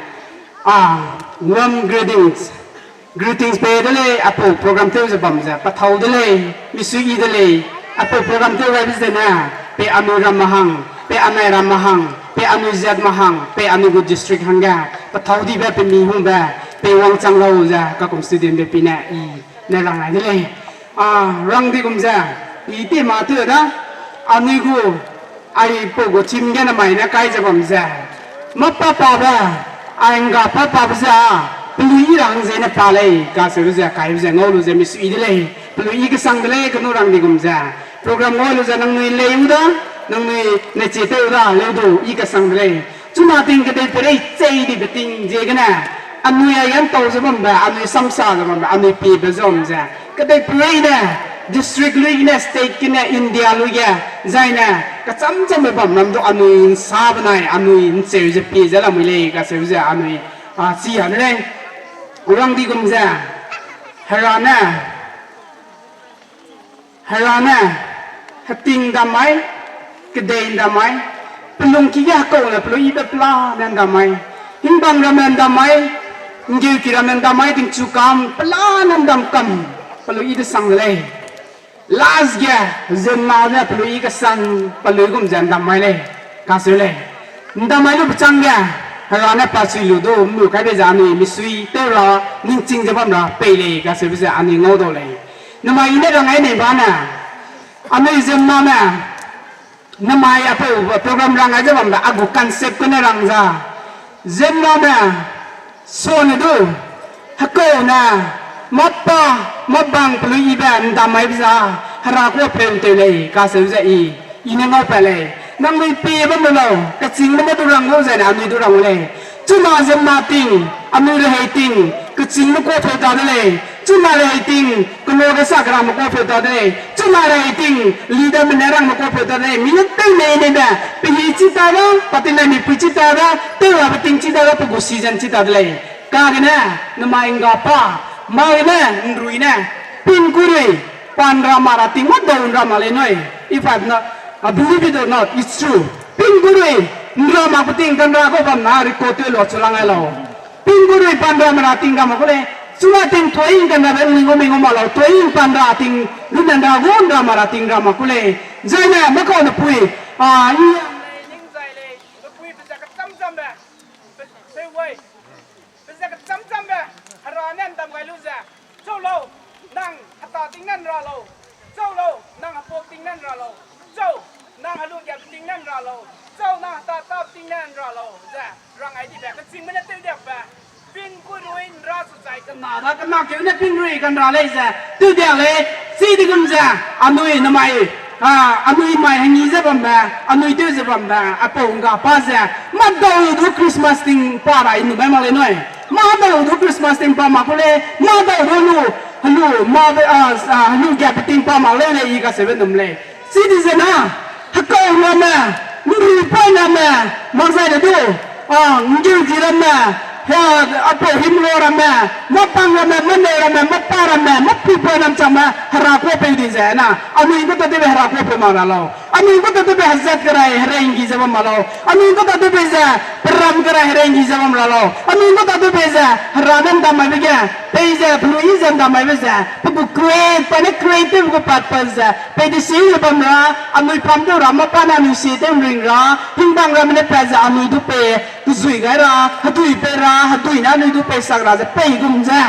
a, warm greetings, greetings pe de lei, apau program tew ze bam ze, pethau de lei, misui de lei, apau program tew gaibe zene, pe anui ramme hang, pe anai ramme hang, pe anui zatme hang, pe anui gu district hangge, pethau dibe pe mi hungbe, pe wangchang lau ze, kakum studentbe pi ne, i, ne rang ai de lei. A, rang di gum ze, i te ma te da, anui gu, aipau gu theme gene mai ne kai ze bam ze. Mâ pa pabe, a ngga pa pabe ze a, pelui i ra hang ze ne pa lei, kaseube ze, kaibe ze, ngau lu ze, misui de lei, pelui i kesang de lei, kenu rang di gum ze. Program ngau lu ze, nangnui lei u da, nangnui ne chie tew u da, leu du, i kesang de lei. Chuna ting kedeiperei chei dibe ting ziegene, anui a yantau ze bambe, anui samsa ze bambe, anui piebe ze bam ze. Kedeiperei ne, District lui gene, state gene, India lui ge, zaine, kecham chambe bam ram du anui nsa benai, anui ncheu ze pie ze lamui lei, kaseu ze anui, a, chi a ne lei. Rang di gum ze, Hera ne, Hera ne, heting ndam mai, kedei ndam mai, pelungki ge hekau ne pelui yibe pelane ndam mai, hingbang ramme ndam mai, nggeuki ramme ndam mai, tingchu kam pelane ndam kam, pelui yi desang de lei. Last ge, ziemmena ne pelui yi kesang, pelui gum ze ndam mai lei, kaseu lei. Ndam mai lu bechâng ge, Hera ne pa sui lu du, mlu kaibe ze anui misui tew ra, ningching ze bam ra pei lei, kaseube ze anui ngau dau lei. Namai i ne rang ai nei ba ne, anui ziemmename, namai apeu program rang ai ze bambe a gu concept kene rang za. Ziemmename, sane du, hekau ne, mâ pa, mâ bang pelui yibe ndam maibe za, Hera kuâ peu nteu lei, kaseu ze i, i ne ngau pat lei. Nangnui pie bam lu lau, kechîngme ne du rang gu zene anui du rang gu lei. Chuna ziemmena ting, anui rehei ting, kechîngme kuâ peu ta de lei. Chuna rehei ting, kena ge sa kerangme kuâ peu ta de lei. Chuna rehei ting, leaderme ne rangme kuâ peu ta de lei. Mi ne tew nei neibe, pehî chi ta da, pa tingnai mipui chi ta da, tew rabe ting chi ta da, pe gu season chi ta de lei. Kagene, namai ngga pa, mâ gene, nrui ne, pingkuirui, pa nra mak ra ting mâ dau nra mak lei nui. If I not, I believe it or not, it's true. Pingkuirui, nra mak pe ting kanra kau bam na record tew lu chu lang ai lau. Pingkuirui pa nra mak ra ting ra mak ku lei. Chuna ting tuâ ing kanrabe ning gu mei gu mak lau. Tuâ ing pa nra ting, lu ne nra gu nra mak ra ting ra mak ku lei. Zaine, mâ kau ne pui, a, i, ning zai lei, pe pui pe ze kecham chambe, pe, pe wai. Pe ze kecham chambe, Hera ne ndam gai lu ze, chau lau, nang heta ting ne nra lau, chau lau, nang hepau ting ne nra lau, chau, nang helu ge ting ne nra lau, chau, nang heta ta ting ne nra lau, ze, rang ai dibe, kechîngme ne tew diakbe, pingkuirui nra su zai kena da, kena keu ne pingkuirui kanra lei ze, tew diak lei, chi di gum ze, anui namai, a, anui mai hengi ze bambe, anui tew ze bambe, apau ngga pa ze, mâ dau du Christmas ting pa ra i nu bai mak lei nui. Mâ dau du Christmas ting pa mak ku lei, mâ dau du lu, helu, mâ be, a, a, helu ge pe ting pa mak lei lei i kaseube num lei. Chi di ze na, hekau ramme, nrui paî ramme, mak zai de du, a, nggeuki ramme, he, apau himrua ramme, mâ pang ramme, mâ neu ramme, mâ pa ramme, mâ pui pa ram changme, Hera kuâ peu di ze na, anui gu tatewbe Hera kuâ peu mak ra lau. Anui gu tatewbe hezat kerai, herei nggi ze bam mak lau. Anui gu tatewbe ze, peram kerai, herei nggi ze bam ra lau. Anui gu tatewbe ze, Hera ne ndam maibe ge, pei ze, pelui ze ndam maibe ze, pe gu create, pa ne create tew gu pat pa ze, pei de sie ze bam ra, anui pam tew ra, mâ pa ne anui sie tew ring ra, hingbang ramme ne pat ze anui du pei, kezui gai ra, hedui pei ra, hedui ne anui du pei sak ra ze pei gum ze.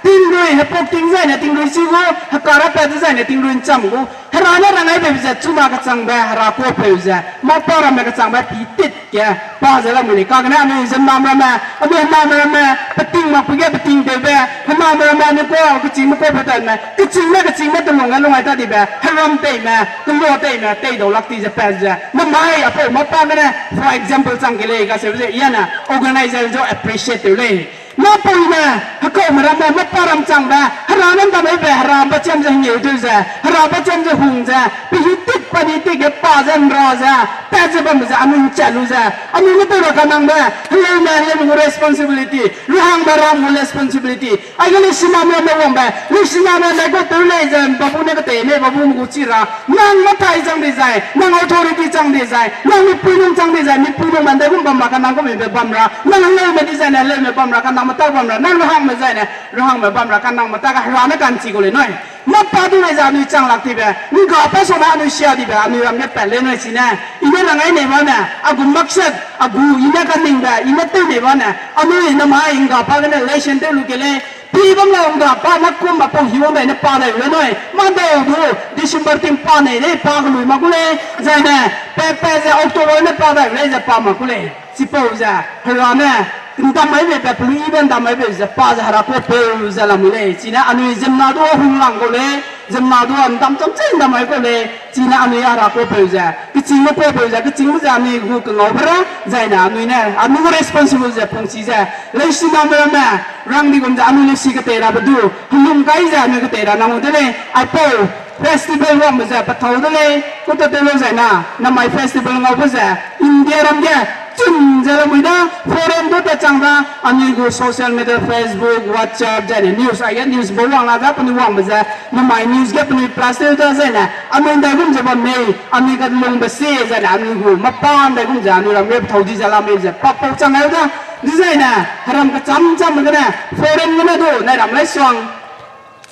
Tingrui, hepuk ting zaine tingrui chi gu, heka ra pat dezaine tingrui ncham gu. Hera ne rang aibe ze chuna kechangbe, Hera kuâ peu ze, mâ pa ramme kechangbe pi tit ge, pa ze lamui lei. Kagene anui ziemmena ramme, anui hemame ramme, peting makpui ge peting tewbe, hemame ramme anui kuâ, kechîngme kuâ peu tatme, kechîngme, kechîngme telung ge lung ai ta dibe, heram teime, telua teime, teidau lak ti ze pat ze. Namai, apau mâ pa gene, for example chang ke lei, kaseube ze, i ane, organizer zu appreciate tew lei. Mâ puime, hekaume ramme, mâ pa ram changbe, Hera ne ndam maibe, Hera ba chiam ze hengeu tew ze, Hera ba chiam ze hung ze, pehî tik pa ni tik ge pa ze nra ze, pat ze bam ze, anui nchat lu ze, anui ne tew ra kanangbe, heleume, heleume gu responsibility, rehangbe ram gu responsibility, aige leisiname ramme wangbe, leisiname ne gu tew lei ze, babu ne ketei mei, babume gu chi ra, nang matai chang dezai, nang authority chang dezai, nang mipui nung chang dezai, mipui nung mande gum bam ra kanang gu meibe bam ra, nang heleume dezai ne heleume bam ra kanang mata bam ra, nang rehangme zai ne rehangme bam ra kanang mata ga Hera ne ka'nchi gu lei nui. Mâ pa du lei ze anui chang lak tibe, ngga pa sona anui sia dibe, anui ram ge pat lei nui chine. I ne rang ai nei ba ne, a gu maksat, a gu i ne kaningbe, i ne tew nei ba ne, anui namai ngga pa gene lesson tew lu ke lei, pi bam lau ngga pa ne kum apau hiwang dai ne pa dai u le nui. Mâ dau du, December ting pa nei lei, pa kelui mak gu lei, zai ne, pe, pe ze October ne pa dai u lei ze pa mak gu lei. Chipau ze, Hera ne, ndam maibe, pe pelui yibe ndam maibe ze pa ze Hera kuâ peu ze lamui lei. Chine anui ziemmena du hunglang kau lei, ziemmena du ndam cham chei ndam mai kau lei. Chine anui Hera kuâ peu ze, kechîngme kuâ peu ze, kechîngme ze anui gu kengaube ra, zai ne anui ne, anui gu responsible ze pungchi ze, leisiname ramme, rang di gum ze anui leisi ketei rabe du, helung kai ze anui ketei ra nang u de lei, aipau, Festival wangbe ze pethau de lei, ku ta te lo zai na, namai festival ngau bu ze, India ram ge, chun ze lamui da, foreign du ta chang da, anui gu social media, Facebook, WhatsApp, zai ne news, aige news bo wang la da, penui wangbe ze, namai news ge penui plus te da zai ne, anui ndaigum ze bam mei, anui ka lungbe se zai ne, anui gu mapa ndaigum ze, anui ram ge pethau di ze lamui ze, pa pau chang ai da, di zai ne, heram kecham cham gene, foreign gene du, nai ram lai suang.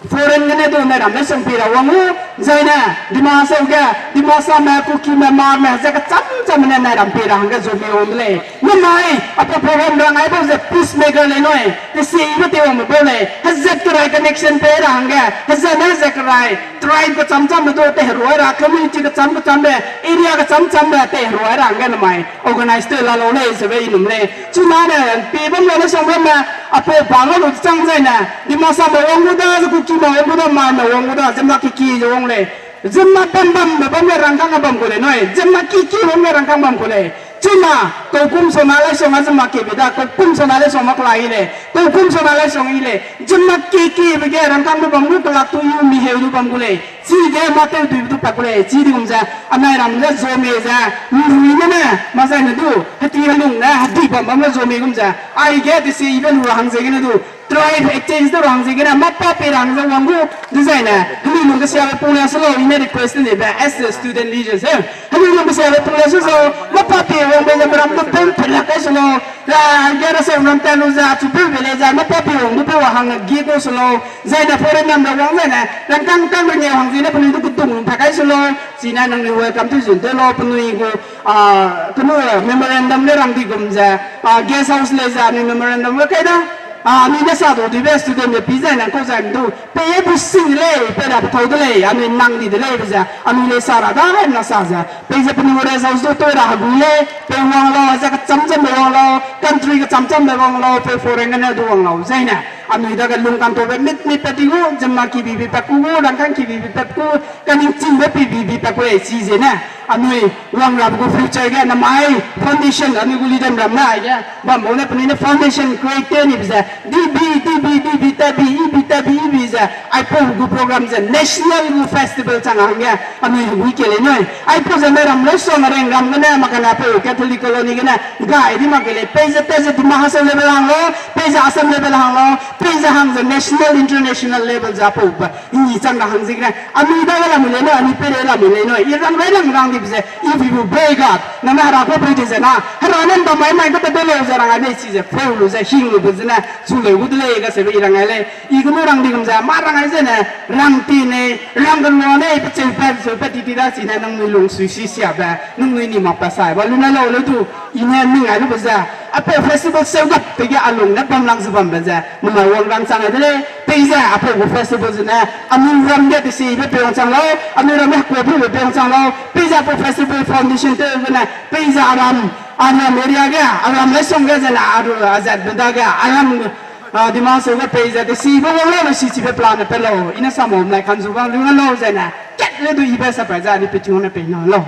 Foreign gene du nai ram le song pi ra wang u, zai ne, Dima Hasao ge, Dima Hasame, Kukime, Hmarme, ze kecham cham ne nai ram pi ra hangge Zomi wang de lei. Namai, ape program rang ai bau ze peacemaker lei nui, te si ibe te wangbe bau lei, hezat kerai connection pe ra hangge, hezat ne hezat kerai, tribe kecham cham me du te herua ra, community kecham kecham be, area kecham cham be te herua ra hangge namai, organize te la lau lei, ze be i num lei. Chuna ne, pi bam le song bam me, ape bang lu chang zai ne, Dima Hasame wang gu da, ze Kukime wang gu da, Hmarme wang gu da, ze ma kiki ze wang lei. Ze ma bam bam be bam le rangkâng a bam ku lei nui. Ze ma kiki bam le rangkâng bam ku lei. Chuna, kaukum sona le song a ze ma ke bi da, kaukum sona le song ma kelai lei. Kaukum sona le song i lei. Ze ma kiki be ge rangkâng be bam gu kelak tu yu mi heu du bam ku lei. Chige ma tew dui du pa ku lei. Chi di gum ze, anai ram ze Zomi ze, mrui ne ne, ma zai ne du, heti helung ne, hedi bam bam le Zomi gum ze. Aige te si ibe lu hang ze gene du, tribe exchange te rang ziegene, mapa pe rang ze wang gu, dezai ne, hemi lung kesiabe pung le se lau, i ne request ne be, as the student leaders, eh. Hemi lung kesiabe pung le se lau, mapa pe wang be ze meram du pung pe lak kai se lau, la, ge ra se ram ta lu ze, chu pe be le ze, mapa pe wang du pe wa hang gi gu se lau, zai ne foreign nam ra wang zai ne, rangkâng kâng rang ye hang ziegene, penui du ketung lung pa kai se lau, zine nangnui welcome to zun te lau, penui gu, ah, kenu memorandum le rang di gum ze, ah, guest house le ze, anui memorandum le kai da, Ah, anui ne sa du dibe student de pi zai nang kau zai du. Pe ye bu sing lei, pe ra pethau de lei, anui nang di de lei, be ze. Anui le sa ra da, na sa ze. Pe ze penui rest house du toi ra hegu lei, pe wang lau, ze kecham cham be wang lau, country kecham cham be wang lau, pe foreign gene du wang lau, zai ne. Anui dage lung kan to be mit mit pe di gu, ze ma ki bi bi pe ku gu, rangkâng ki bi bi pe ku, kaning ching be pi bi bi pe ku lei, chi ze ne. Anui wang ra gu future ge namai foundation anui gu leader ram na ge bam bau ne penui ne foundation create ni be ze D B, D B, D B, tabi, E B, tabi, E B ze aipau gu program ze national gu festival chang hangge anui gu ke lei nui. Aipau ze ne ram le so ma reng ram gene ma kana pau Catholic colony gene gai di ma ke lei pe ze pe ze Dima Hasao level hang lo, pe ze Assam level hang lo, pe ze hang ze national international level ze pau ba. I chang ra hang ziegene, anui da la mu lei nui, anui pere la mu lei nui, i rang rai lang rang di be ze, i bi bu be ga, nang na hera ko pe di ze na, hera ne da mai mai ka ta de lo ze rang ai nei chi ze, feu lu ze, hing lu be ze ne, zu leu gu de lei ga se be i rang ai lei, i gu nu rang di gum ze, ma rang ai ze ne, rang ti ne, rang ge lua ne, pe cheu pe, cheu pe ti ti da chi ne, nangnui lung sui si sia be, nangnui ni mak pa sai, ba lu ne lo lu du, i ne ning ai lu be ze, a pe festival seu gap pe ge a lung ne bam lang ze bam be ze, namai wang rang chang ai de lei, Peize apeu gu festival zene, anui ram ge tesibe peiwang chang lau, anui ram ge hekuabe peiwang chang lau, peize apeu festival foundation tew zene, peize aram, aram area ge, aram lesong ge zene, aru azat benda ge, aram, ah, Dima Hasao ge peize tesibe wang lau, sichibe plan ne pe lau, i ne samau nai kan zu bang lu lau zene, kat le du ibe sa pa ze, anui pechu ne pei na lau.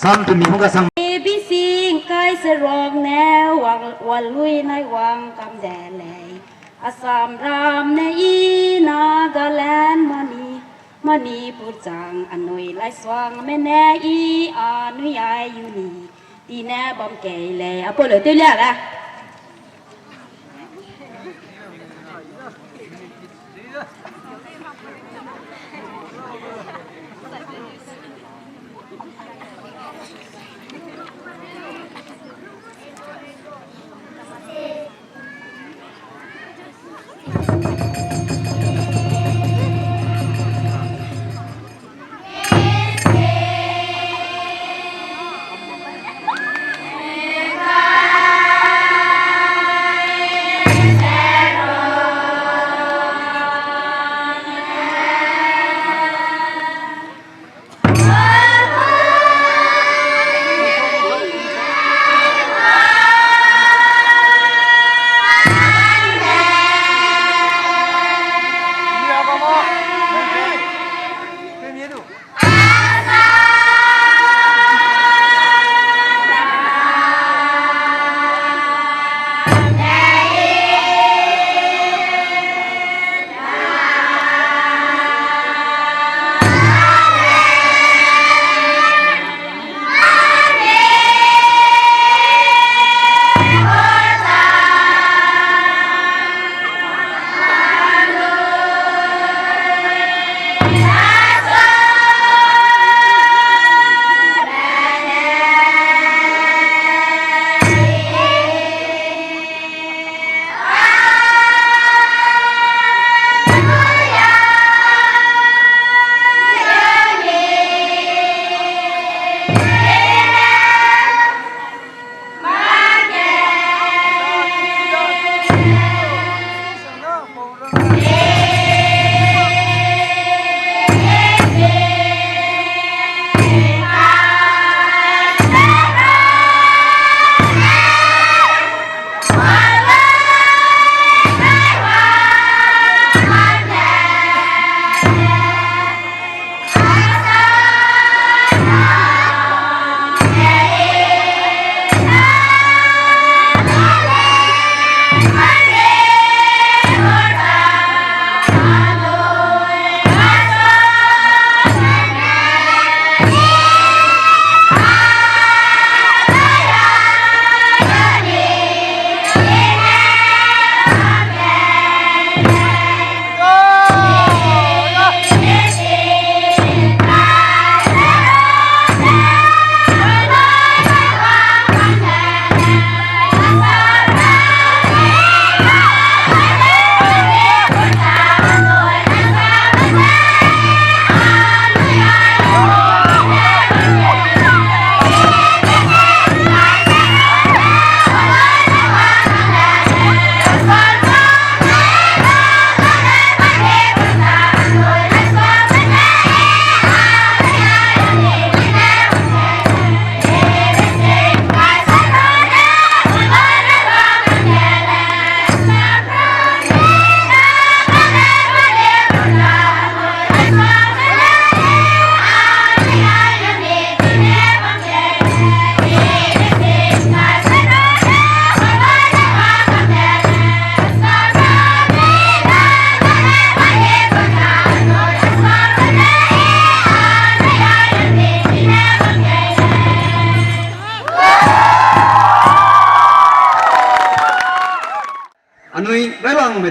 Sam temi hung kasang. A B C kai serok ne wang, walui nai wang kam de lei. Assam ram ne i Nagaland Mani, Manipur chang anui lai suang me ne i anui ai uni. Ti ne bam kei lei. Apolo tew lia da.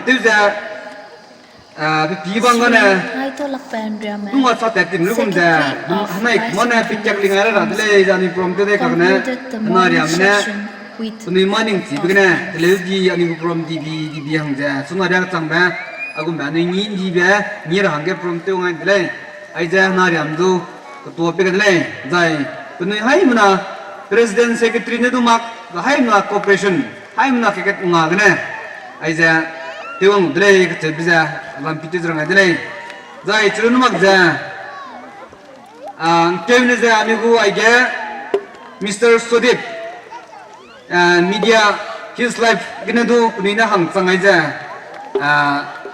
Tew ze, a, pe pi bang gane, nunga sa tat tim lu gum ze, henai mane pe kiak lingai ra ra de lei, ze anui program tew de kakne, hena riam ne, penui ma ningchibe gene teleu di anui gu program di bi, di bi hang ze, chuna riak changbe, a gumbe anui ngi ndibe, ngi ra hangge program tew ngai de lei. Aize hena riam du, ketua pe ka de lei, zai, penui haimena, president secretary ne du mak, zai haimena cooperation, haimena kekat nga gene, aize, tewwang de lei, kacheube ze, lampi tew ze rang ngai de lei. Zai, chirun mak ze, a, nkeune ze anui gu aige, Mister Sodip, a, media, Hills Live gene du penui ne hang chang ai ze, a,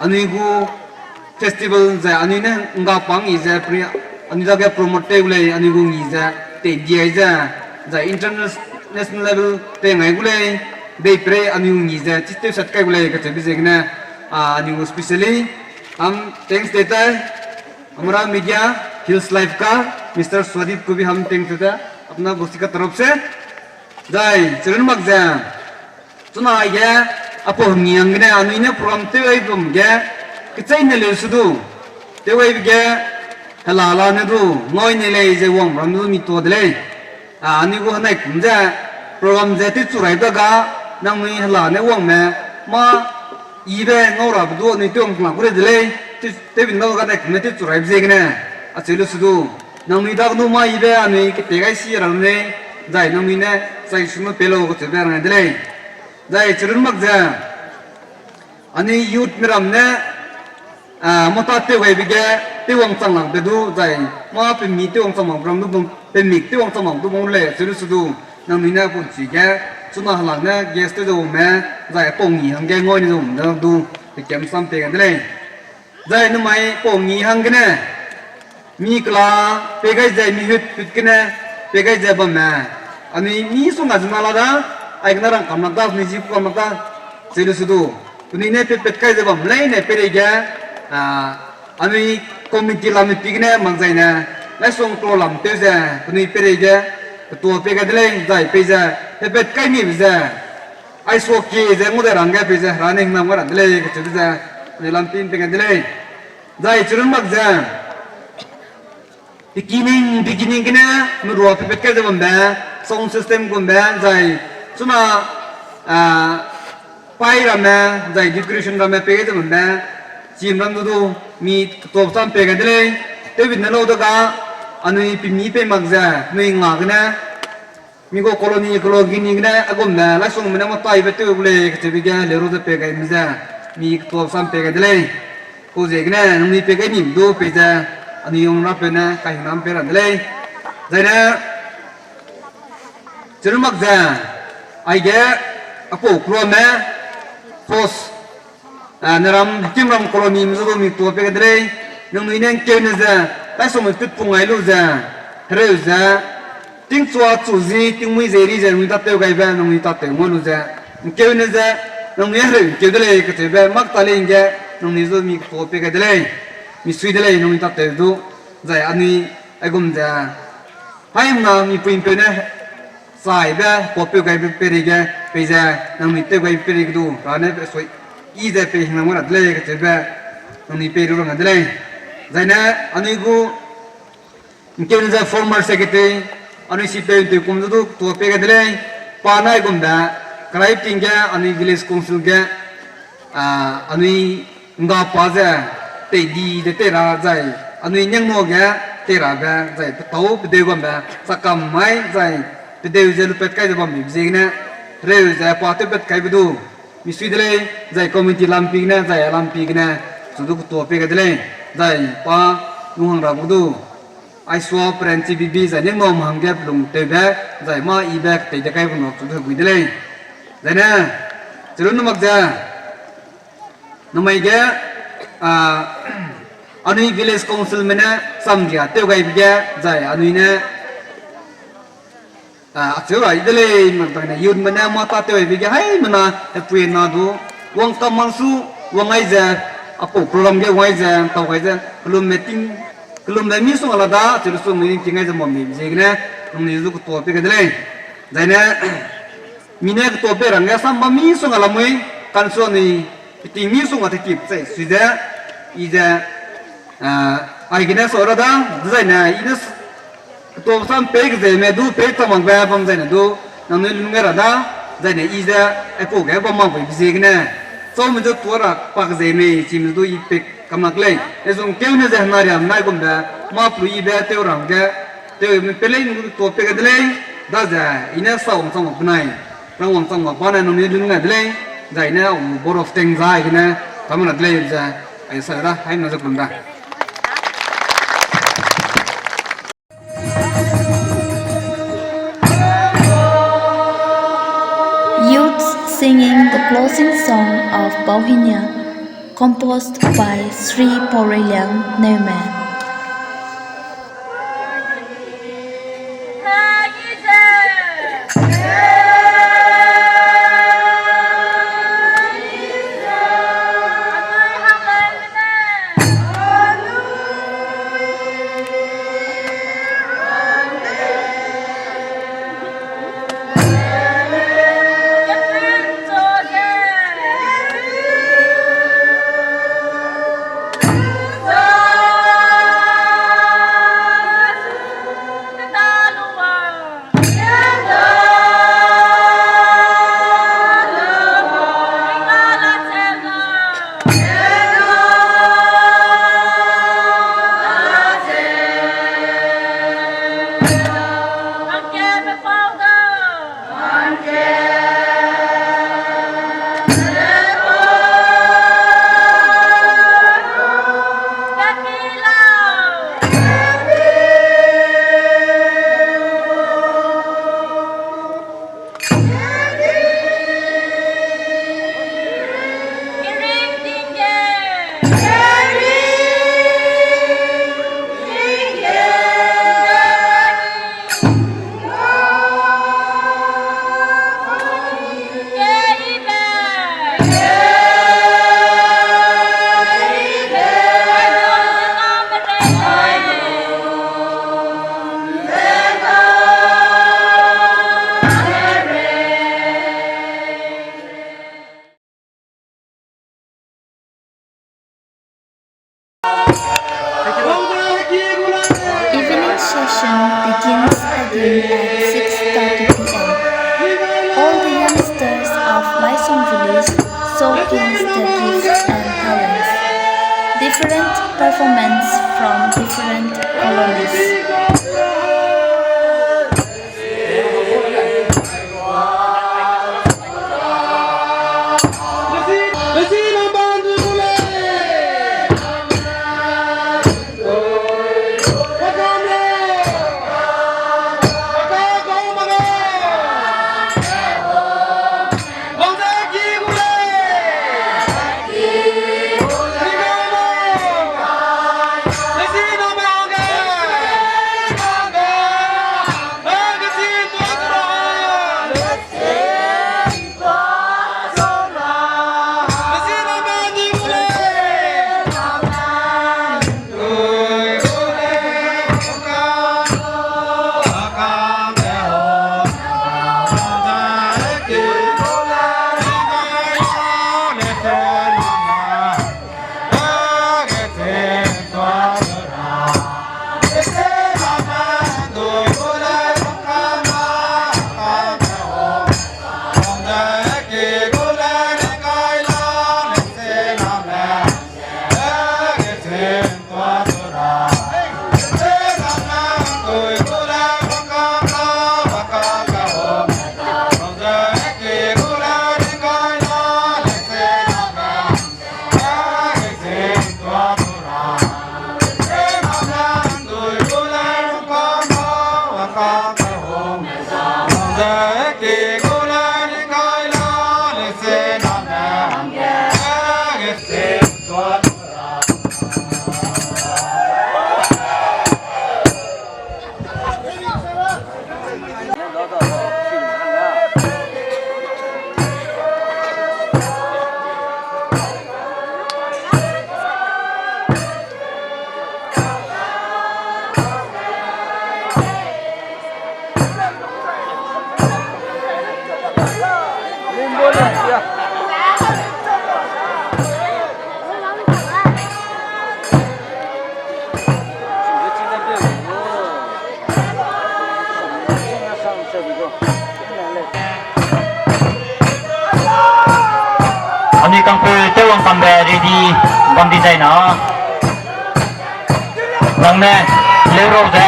anui gu festival ze anui ne ngga pang i ze, anui dage promote tew gu lei, anui gu ngi ze, tei di ai ze, zai international level tei ngai gu lei, dei perei anui gu ngi ze, chi tew sat kai gu lei, kacheube ziegene, a, anui gu specially, हम thanks देता है, हमारा media, Hills Live का, Mister Swadip को भी हम thanks देता है, अपना दोस्ती का तरफ से। Zai, chirun mak ze, chuna aige, apau hemi hanggene, anui ne program tew ai bam ge, kecheîne leu se du, tew aibe ge, hela la ne du, ngaine lei ze wang ram du mi tua de lei. A, anui gu henai kum ze, program ze tewchu rai da ga, nangnui hela ne wangme, mâ ibe ngau rabe du anui tewwang kela gu rei de lei, tew, tewbin da ga henai kum ne tewchu raibe ziegene, acheu lu se du, nangnui dagenu mâ ibe anui kete gai si ra lei, zai nangnui ne, zai sunu pei lau kacheube rang de lei. Zai chirun mak ze, anui youth me ram ne, a, mâ tâ tew gaibe ge, tewwang chang lakbe du, zai, mâ pemi tewwang chang mak ram du bam, pemik tewwang chang mak du bam lei, cheu lu se du, nangnui ne pumchi ge, chuna helang ne, guest tew ze wangme, zai pau ngi hangge ngaine ze wangme du, pekem sam pei gai de lei. Zai namai pau ngi hanggene, mi kela pei gai ze, mi hut hut gene pei gai ze bamme. Anui misongga zena la da, aigene rangkam lak da, penui zi ku kam lak da, cheu lu se du. Penui ne peipat kai ze bam leine peireige, a, anui committee lam pi gene mak zaine, laisong klo lam tew ze, penui peireige, petua pei gai de lei, zai pei ze, peipat kai nibe ze, aisuakie ze ngau de rangge pei ze, Hera ne hingnam ga ra de lei, kacheube ze, anui lam pi pei gai de lei. Zai chirun mak ze, beginning, beginning gene, merua peipat kai ze bambe, sound system gumbe, zai, chuna, a, pai ramme, zai decoration ramme pei gai ze bambe, chim ram du du, mi ketuâ sam pei gai de lei, tewbin ne lau da ga, anui pemi pei mak ze, anui nga gene, mi gu colony, colony gene, a gum ne, laisongme ne mâ taibe tew gu lei, kacheube ge, leu ru ze pei gaime ze, mi ketuâ sam pei gai de lei. Pau ziegene, nangnui pei gai nim du pei ze, anui yong rapeu ne, kahingnam pei ra de lei. Zaine, chirun mak ze, aige, apau kruame, host, a, neram, Kimram colony me zu du mi tuâ pei gai de lei, nangnui ne ngkeune ze, laisongme put pung ngai lu ze, hereu ze, tingchua chu zi, tingmui ze ri ze, nangnui tatew gaibe, nangnui tatew ngau lu ze, ngkeune ze, nangnui hereu ngkeu de lei, kacheube, mak ta lei ngge, nangnui zu mi ketuâ pei gai de lei, mi sui de lei, nangnui tatew du, zai anui, aigum ze, haimena mi pui'mpeu ne, chaibe, kuapeu gaibe peireige, pei ze, nangnui tew gaibe peireige du, Hera ne pe sui, i ze pei hingnam ga ra de lei, kacheube, nangnui pei ru rang de lei. Zaine, anui gu, ngkeune ze former secretary, anui sipeu ntew kum zu du tuâ pei gai de lei, pa nai gumbe, kerai ting ge, anui village council ge, a, anui ngga pa ze, tei di de tei ra zai, anui niangna ge, tei rabe, zai petâu pedeu bambe, sakam mai zai, pedeu ze lupat kai ze bambe ziegene, hereu ze pa tewpat kaibe du, mi sui de lei, zai committee lampi gene, zai lampi gene, chu du ketuâ pei gai de lei, zai pa lunghang rabe du, aisua peranchi bibi zai niangna me hangge pelung tewbe, zai mâ ibe ketei de kaibe na chu du hegui de lei. Zaine, chirun mak ze, namai ge, a, anui village council me ne samria tew gaibe ge, zai anui ne, a, acheu rai de lei, mak dagene youth me ne mâ tâtew gaibe ge haimena, hepui na du, wang kam mang su, wang ai ze, apau program ge wang ai ze, tau gai ze, kelum meeting, kelumbe misongga la da, acheu lu su meeting ting ai ze bambe ziegene, nangnui zu ketuâ pei gai de lei. Zaine, mi ne ketuâ pei rangge sam bam misongga la mui, kansu anui, Ting ni sung a te tip chai sui ze, i ze, eh, aigene sau ra da, dezaine, i ne s-, to sam pei ke ze me du pei ta mak be bam zaine du, nangnui lun ngai ra da, zaine i ze, aipau ge bam mak be ziegene, sau me du tuâ ra pak ze me, chi me du i pei kam lak lei. E zung keu ne ze hena riam nai gum be, mâ pelu i be tew rang ge, tew me pe lei nu du tuâ pe ge de lei, da ze, i ne sa wangchang mak benai. Rang wangchang mak bane nangnui lun ngai de lei, zaine, um, board of thanks zai gene, kam ra de lei ze, ai sa da, hai na ze kum da. Youths singing the closing song of Bauhinia, composed by Shri Paureliang Neume. Evening session begins again at six thirty P M. All the youngsters of Laisong village showcase their gifts and talents. Different performance from different colonies. Anui kangpeu tew wangkambe ready bam di zai na. Nang ne leu rau ze.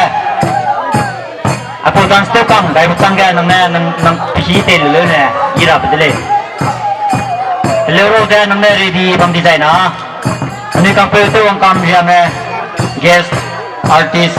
Aipau dance tew kang gaibe chang ge nang ne nang, nang pehî tei leu ne i rabe de lei. Leu rau ze nang ne ready bam di zai na. Anui kangpeu tew wangkam riame guest artist.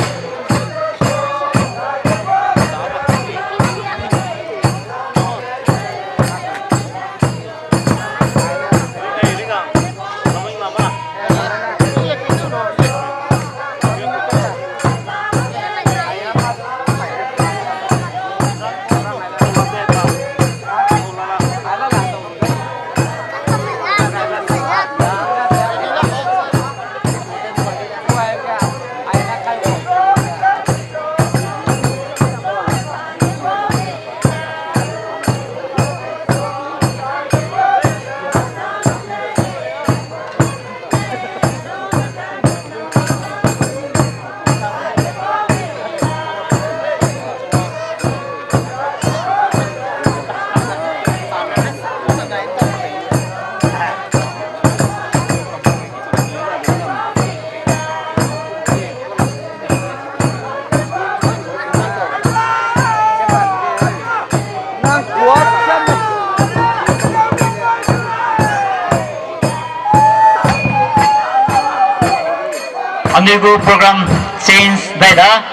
Anui gu program change dai da.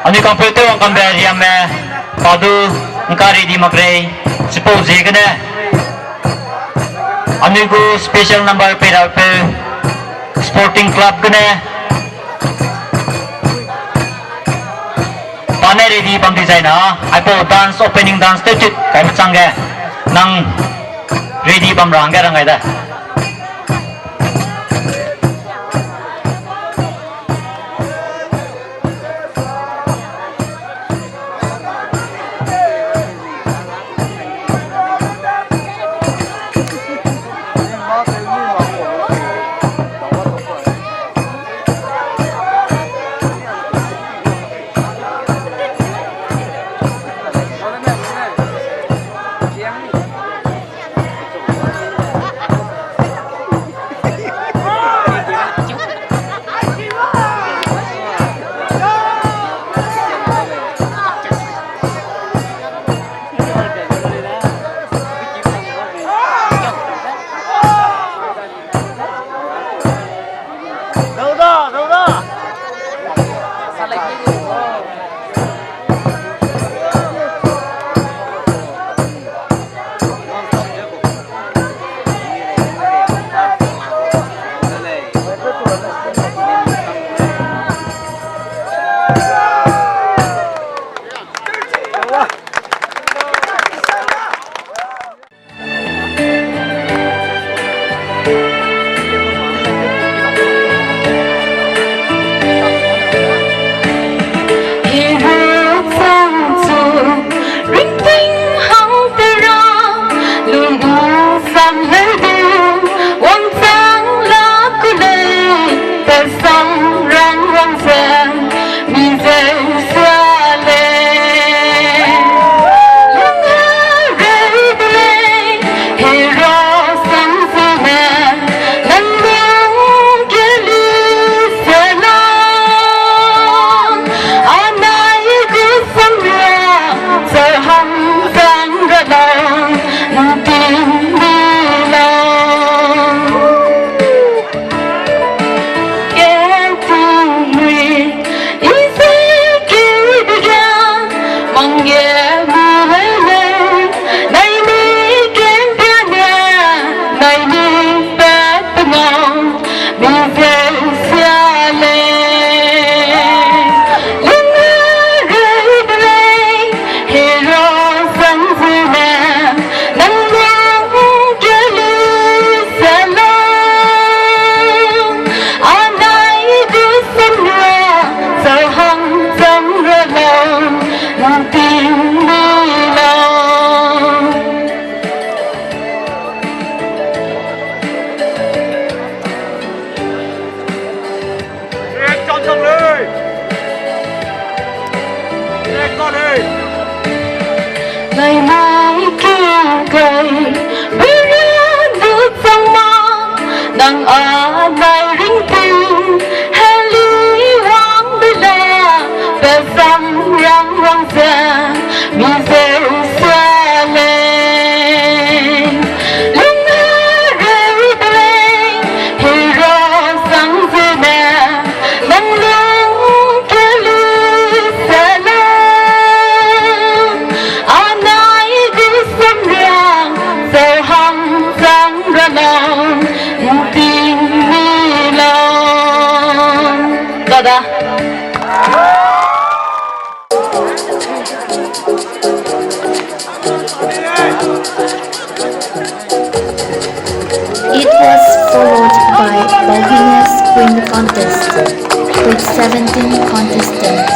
Anui kangpeu tew wangkambe riame, pa du ngka ready mak rei, chipau ziegene. Anui gu special number pei rapeu, Sporting Club gene. Pa ne ready bam di zai na, aipau dance, opening dance tew tut kaibe chang ge, nang ready bam ra hangge rang gai da. Nai nai ki kai, berian du chang ma, nang a nai ringting, heli wang de le, pe sang rang wang ze, mi zeu sa le. Lung reu de le, hei ra sang ze ne, nang lung keli sa le. Anai di sam riang, zeu hang sang ra lau, nting mi lau. Dada. It was followed by Bohemia's Queen contest with seventeen contestants.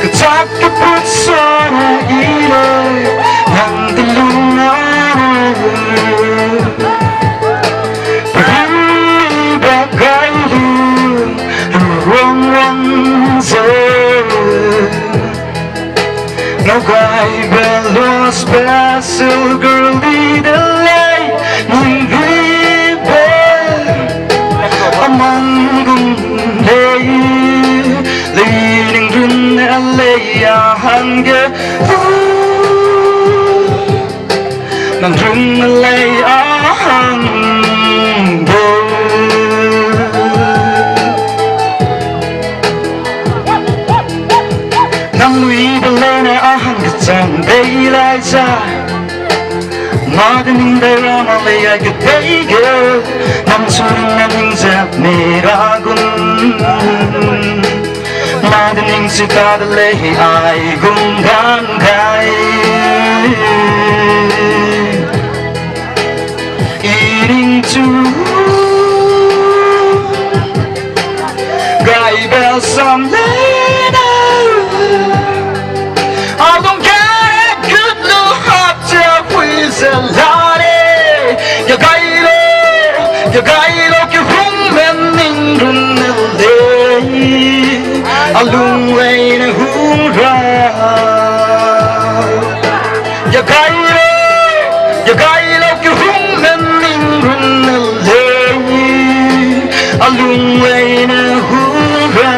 Kechak keput sana i lei, nang telung na. Peranni ba gai lu, ruang ruang ze. Ngau gai be lua special girl di de lei, ning ri be. Amang gum lei, lei ning run a lei a hangge. Nang run a lei a hangge. Nang lui be lei ne a hangge chang dei lai za. Mâ de ning dai ra mak lei ai kedei ge, nang chu ning ne ning ze mi ra gum. Mâ de ning chi ta de lei ai gum gan gai. I ning chu gai bel sam lei na. I don't care, good luck, hap ze hui ze la lei. Ya gai lo, ya gai lo, ki hung men ning run ne lei. A lung lei ne hung ra. Ya gai lo, ya gai lo, ki hung men ning run ne lei. A lung lei ne hung ra.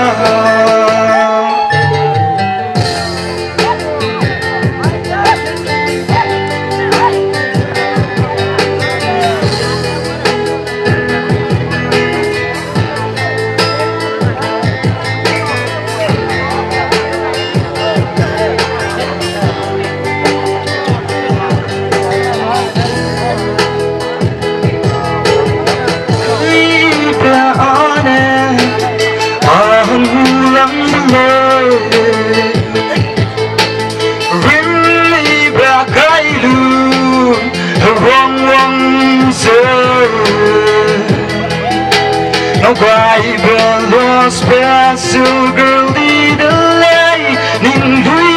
Girl di de lei, ning lui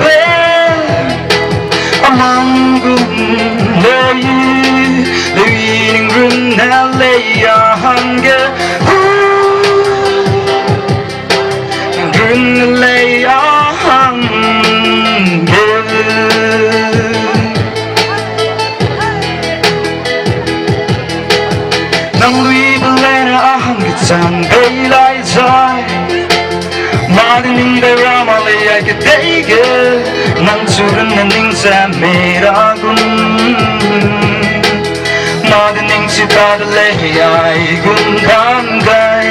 be, amang gum lei, lei ning run ne lei a hangge, hu, ning run ne lei a hangge. Nang lui be lei ne a hangge chang bei lai zai. Mâ de ning de ra ma lei ai ke dei ge, nang chu run ne ning ze mei ra gum. Mâ de ning chi ta de lei ai gum dan gai.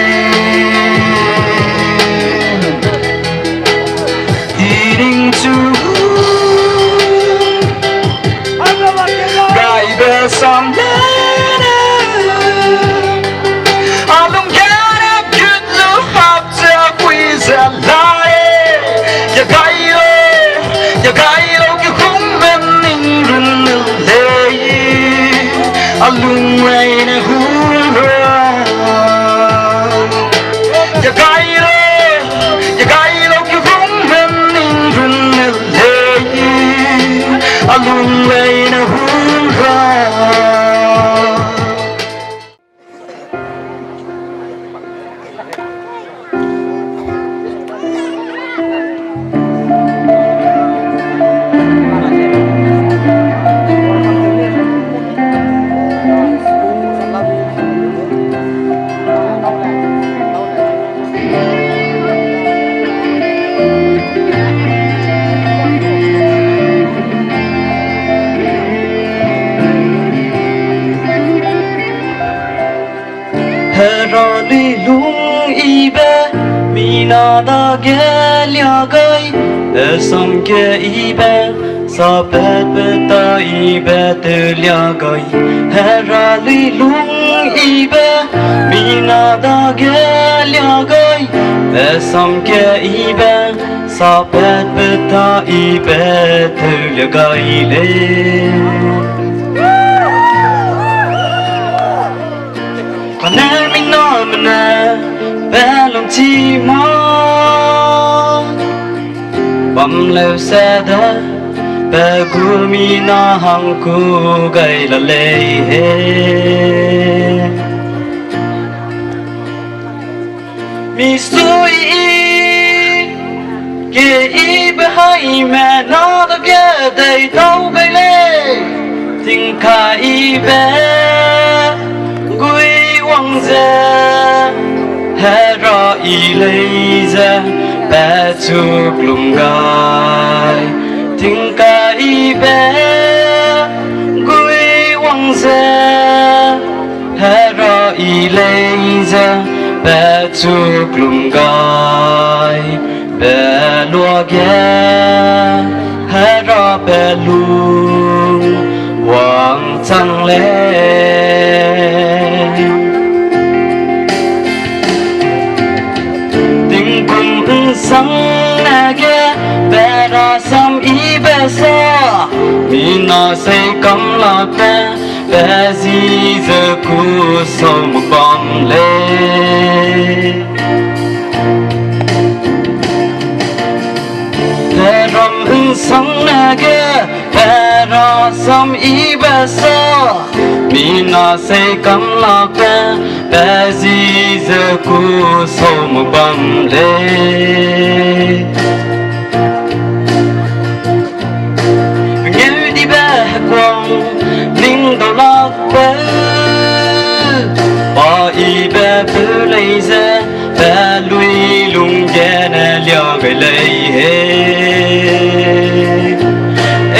I ning chu gai be sam le ne. A lung ge ne gut lu hap ze a kui ze lai. Ya gai lo, ya gai lo ki hung men ning run ne lei. A lung lei ne hung ra. Ya gai lo, ya gai lo ki hung men ning run ne lei. A lung lei ne hung ra. Hera lui lung yibe, mina dage lia gai, pesam ge yibe, sapatbe ta yibe tewlia gai. Hera lui lung yibe, mina dage lia gai, pesam ge yibe, sapatbe ta yibe tewlia gai lei. Kane mina mene pe lungchi ma bam leu se de, pe gu mina hang ku gai la lei he. Misui i, ke i be haime na dage dei tau gai lei. Tingkai i be gui wang ze, Hera i lei ze, pechuk lum gai. Tingkai i be gui wang ze, Hera i lei ze, pechuk lum gai. Be luage, Hera pe lung wangchang lei. Tingkum nsang nage, pe rasam i be sa, mina sei kam lakbe, pe ji ze ku sau mak bam lei. Pe ram nsang nage, pe rasam i be sa, mina sei kam lakbe, pe ji ze ku sau mak bam lei. Ngeu dibe heguang ning dau lakbe, pa i be peu lei ze, pe lui lung gene lia gai lei he.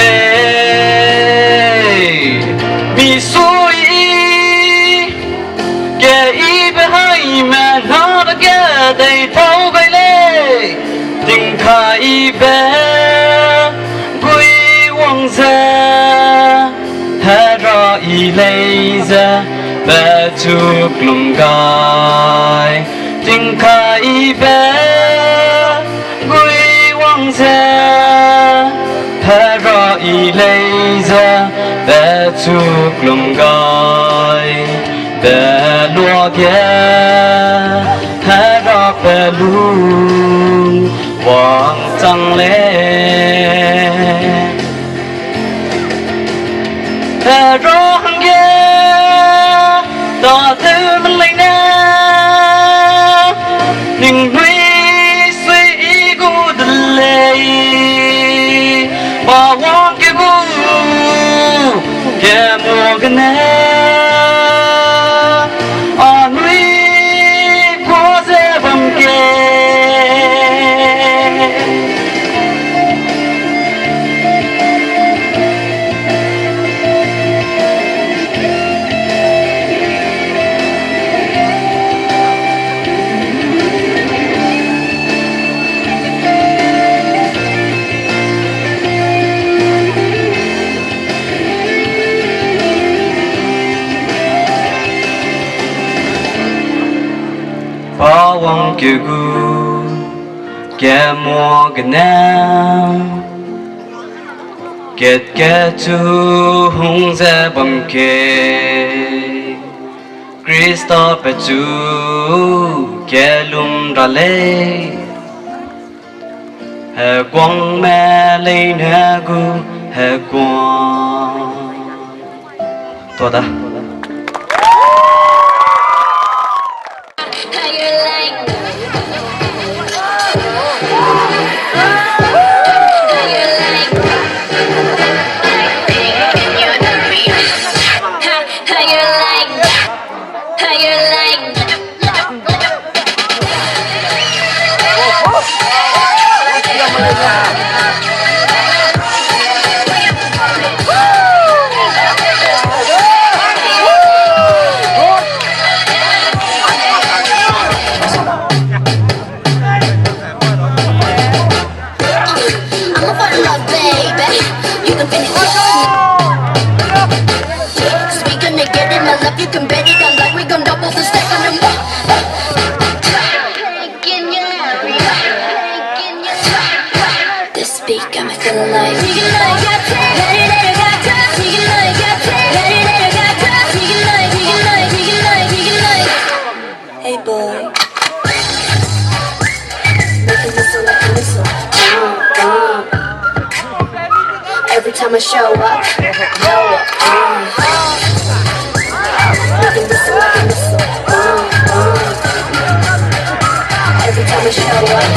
Ei, misui i, ke i be haime na dage dei tau gai lei. Tingkai i be gui wang ze, Hera i lei ze, pechuk lum gai. Tingkai i be gui wang ze, Hera i lei ze, pechuk lum gai. Pe luage, Hera pe lu wangchang lei. Hera hangge tâtew meleine, ningnui sui I gu de lei, pa wangkeu gu kemua gene, anui kua ze bam kei. Pa wangkeu gu kemua gene, kat kechu hung ze bam kei. Khrista pechu kelum ra lei, heguangme leine gu heguang. Tua da. I'm a fun love, baby. You can finish. So we gonna get in my love, you can bet it. I like we gon' double the stack on them. This beat got me feeling like. Hey boy. Making this sound like a missile. Uh, uh. Every time I show up, blow up. Uh. Making this sound like a missile. Uh, uh. Every time I show up.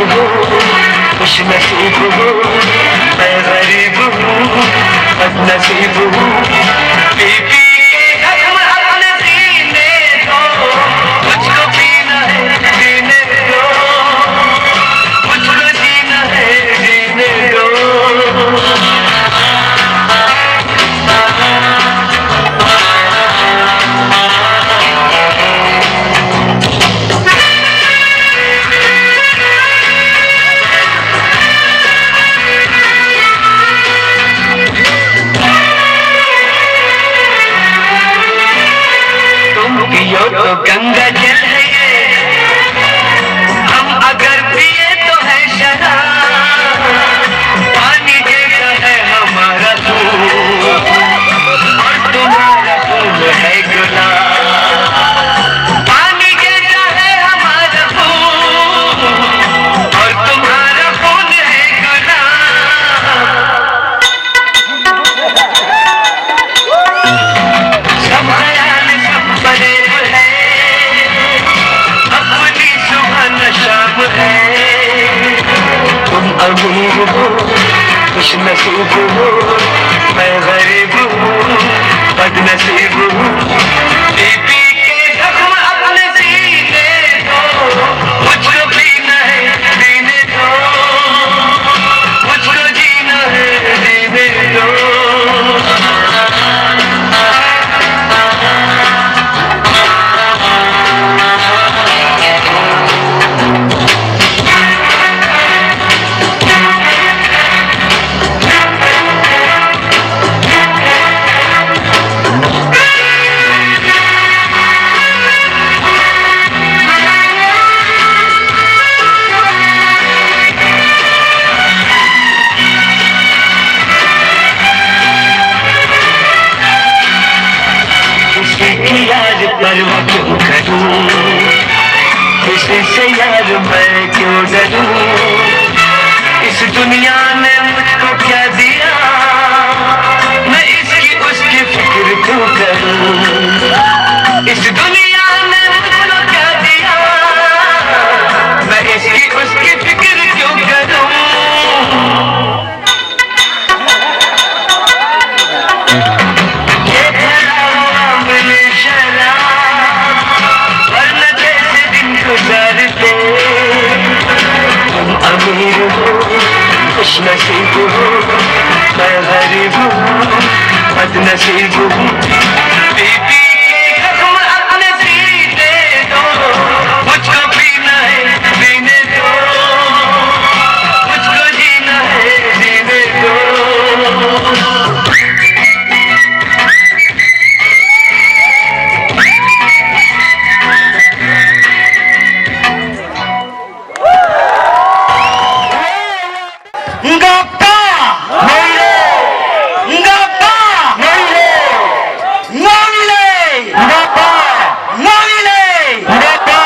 खुश नसीब हूँ, मैं गरीब हूँ, बदनसीब हूँ। P P के जख्म अपने सीने दो, मुझको पीना है, पीने दो, मुझको जीना है, जीने दो। तुम पियो तो गंगा जल है ये, हम अगर पिए तो है शराब। पानी जैसा है हमारा खून और तुम्हारा खून है गुलाब। पानी जैसा है हमारा खून और तुम्हारा खून है गुलाब। सब ख्याल सब फरेब है, अपनी सुबह न शाम है। तुम अमीर हो, खुश नसीब हो, मैं गरीब हूँ, बदनसीब हूँ। पी पी के जख्म अपने सीने दो, मुझको पीना है, पीने दो, मुझको जीना है, जीने दो। किसी की याद परवाह क्यों करूं, किसी से यार मैं क्यों डरूं? इस दुनिया ने मुझको क्या दिया, मैं इसकी उसकी फिक्र क्यों करूं? इस दुनिया ने मुझको क्या दिया, मैं इसकी उसकी फिक्र क्यों करूं? ये भरा हुआ मिले शराब, वरना कैसे दिन गुजारते? तुम अमीर हो, खुश नसीब हो, मैं गरीब हूँ, बदनसीब हूँ। पी पी के जख्म अपने सीने दो, मुझको पीना है, पीने दो, मुझको जीना है, जीने दो। Ngapa! Noile! Ngapa! Noile! Noile! Ngapa! Noile! Ngapa!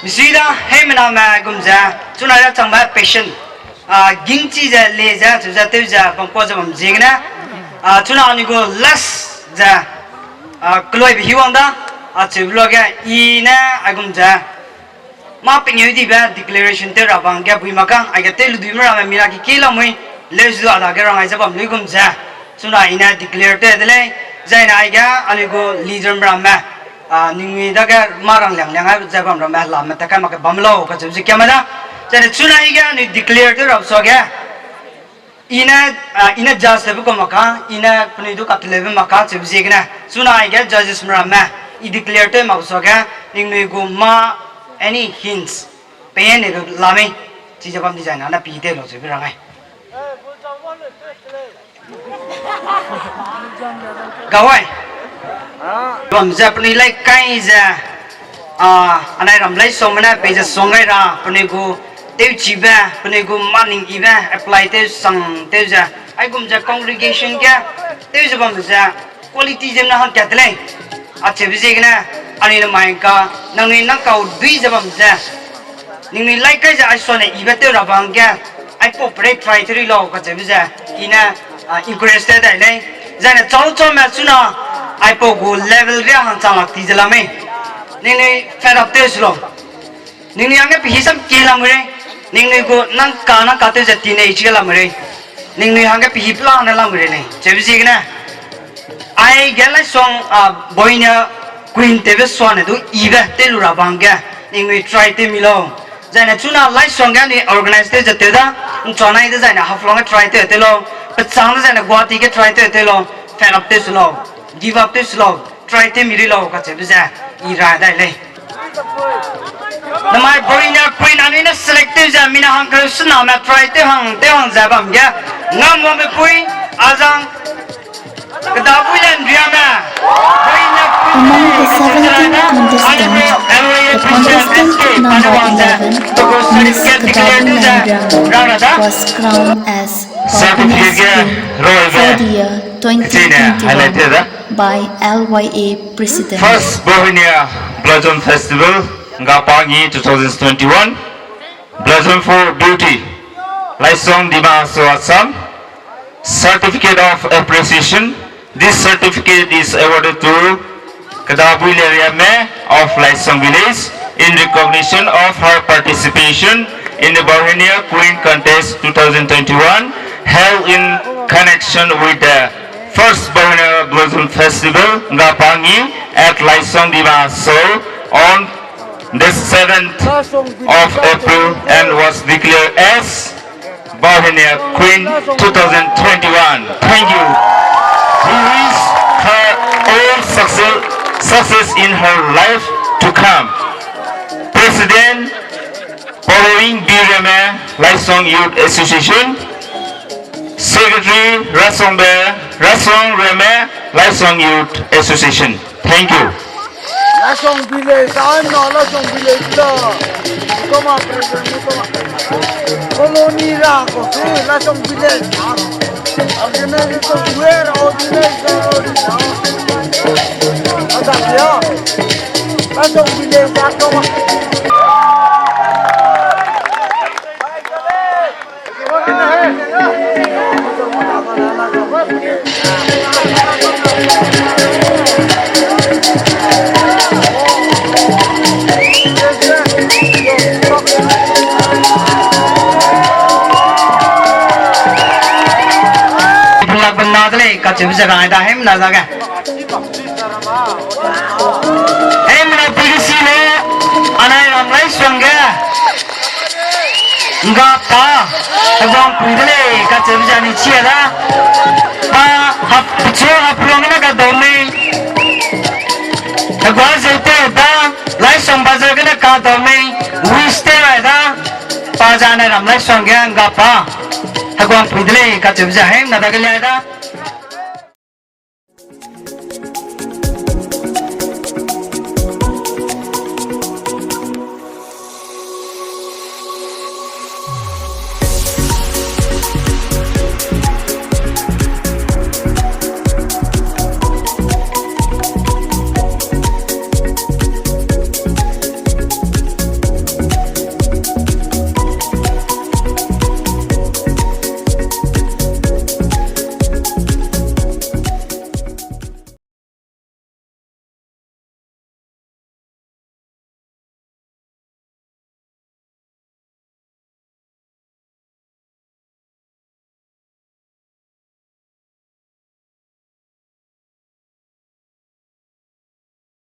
Misui da, hei mename gum ze, chuna ya changbe passion. A, gingchi ze, le ze, chu ze, tew ze, bam kua ze bam ziegene. A, chuna anui gu last ze, a, keloibe hiwang da, a, cheu luage, i ne, aigum ze, mâ pengeu dibe declaration tew ra bang ge bui mak ka, aige tew lu duime ramme mina ki ki lamui, leu zu a dage rang ai ze bam luigum ze. Chuna i ne declare tew de lei, zaine aige anui gu leader ramme, a, ningnui dage mâ rang liang liang ai ze bam ramme, lamme ta kai mak ke bam lau, kacheu ze kiame da. Zaine chuna i ge anui declare tew ra suage, i ne, a, i ne judge tewbe kau mak ka, i ne penui du kateleube mak ka, cheu ziegene. Chuna i ge judges ramme, i declare tew mak suage, ningnui gu mâ any hints, pei ne du la mei, chize bam design na pi tew lau cheube rang ai. Gawai. Bam ze penui lai kai ze, a, anai ram lai songme ne pei ze song gai ra, penui gu tewchibe, penui gu maning ibe, apply tew sang tew ze, aigum ze congregation ge, tew ze bam ze, quality ziemna hangkat de lei. Acheube ziegene, anui ne mai ka, nangnui nang kau dui ze bam ze, ningnui lai kai ze aisuane ibe tew ra bang ge, aipau perei try tew ri lau kacheube ze, i ne, a, encourage tew dai lei. Zaine chau chaume chuna, aipau gu level ge hangchang lak ti ze la mei. Ningnui fed up tew su lau. Ningnui hangge pehî sam ki lam rei. Ningnui gu nang ka nang ka tew ze teenage ge lam rei. Ningnui hangge pehî pelane lam rei lei. Cheube ziegene. Aige Laisong, a, Bauhinia Queen tewbe suane du ibe tew lu ra bangge. Ningnui try tew mi lau. Zaine chuna Laisong ge anui organize tew ze tew da. Nchuanai dezaine Haflong ge try tew tew lau. Pechang dezaine Guwahati ge try tew tew lau. Fed up tew se lau. Give up tew se lau. Try tew mi ri lau kacheube ze. I ra dai lei. Namai Bauhinia Queen anui ne select tew ze mina hangkereu sename try tew hang, tew hang ze bam ge. Ngam wangbe pui, azang, kedapui le nriame. Among the seventeen contestants, the contestant number eleven, Miss Kedapui Lenriam, was crowned as Bauhinia Queen for the year twenty twenty-one by L Y A President. First Bauhinia Blossom Festival, Ngapa Ngi two thousand twenty-one, Blossom for Beauty, Laisong Dima Hasao Assam, Certificate of Appreciation. This certificate is awarded to Kedapui Lenriame of Laisong Village in recognition of her participation in the Bauhinia Queen Contest two thousand twenty-one, held in connection with the first Bauhinia Blossom Festival, Ngapa Ngi, at Laisong Dima Hasao on the seventh of April and was declared as Bauhinia Queen two thousand twenty-one. Thank you. We wish her all success, success in her life to come. President Pauring B Reme, Laisong Youth Association. Secretary Rasongbe, Rasong Reme, Laisong Youth Association. Thank you. Laisong village, ano Laisong village da. Koma president, koma. Colony ra ko su Laisong village. Organize to where organize the road is now. Ada ya. Laisong village da koma. Lak bam na de lei, kacheube ze rai da hem na dage. Hemna P D C le, anai ram Laisong ge. Ngapa, heguang pui de lei, kacheube ze ni chia da. Pa, hap, pechu hap rong ne ka dom mei. Heguang zeu te da, Laisong ba zeu gene ka dom mei. Wish te rai da. Pa ze anai ram Laisong ge ngapa. Heguang pui de lei, kacheube ze hemna dage lei da.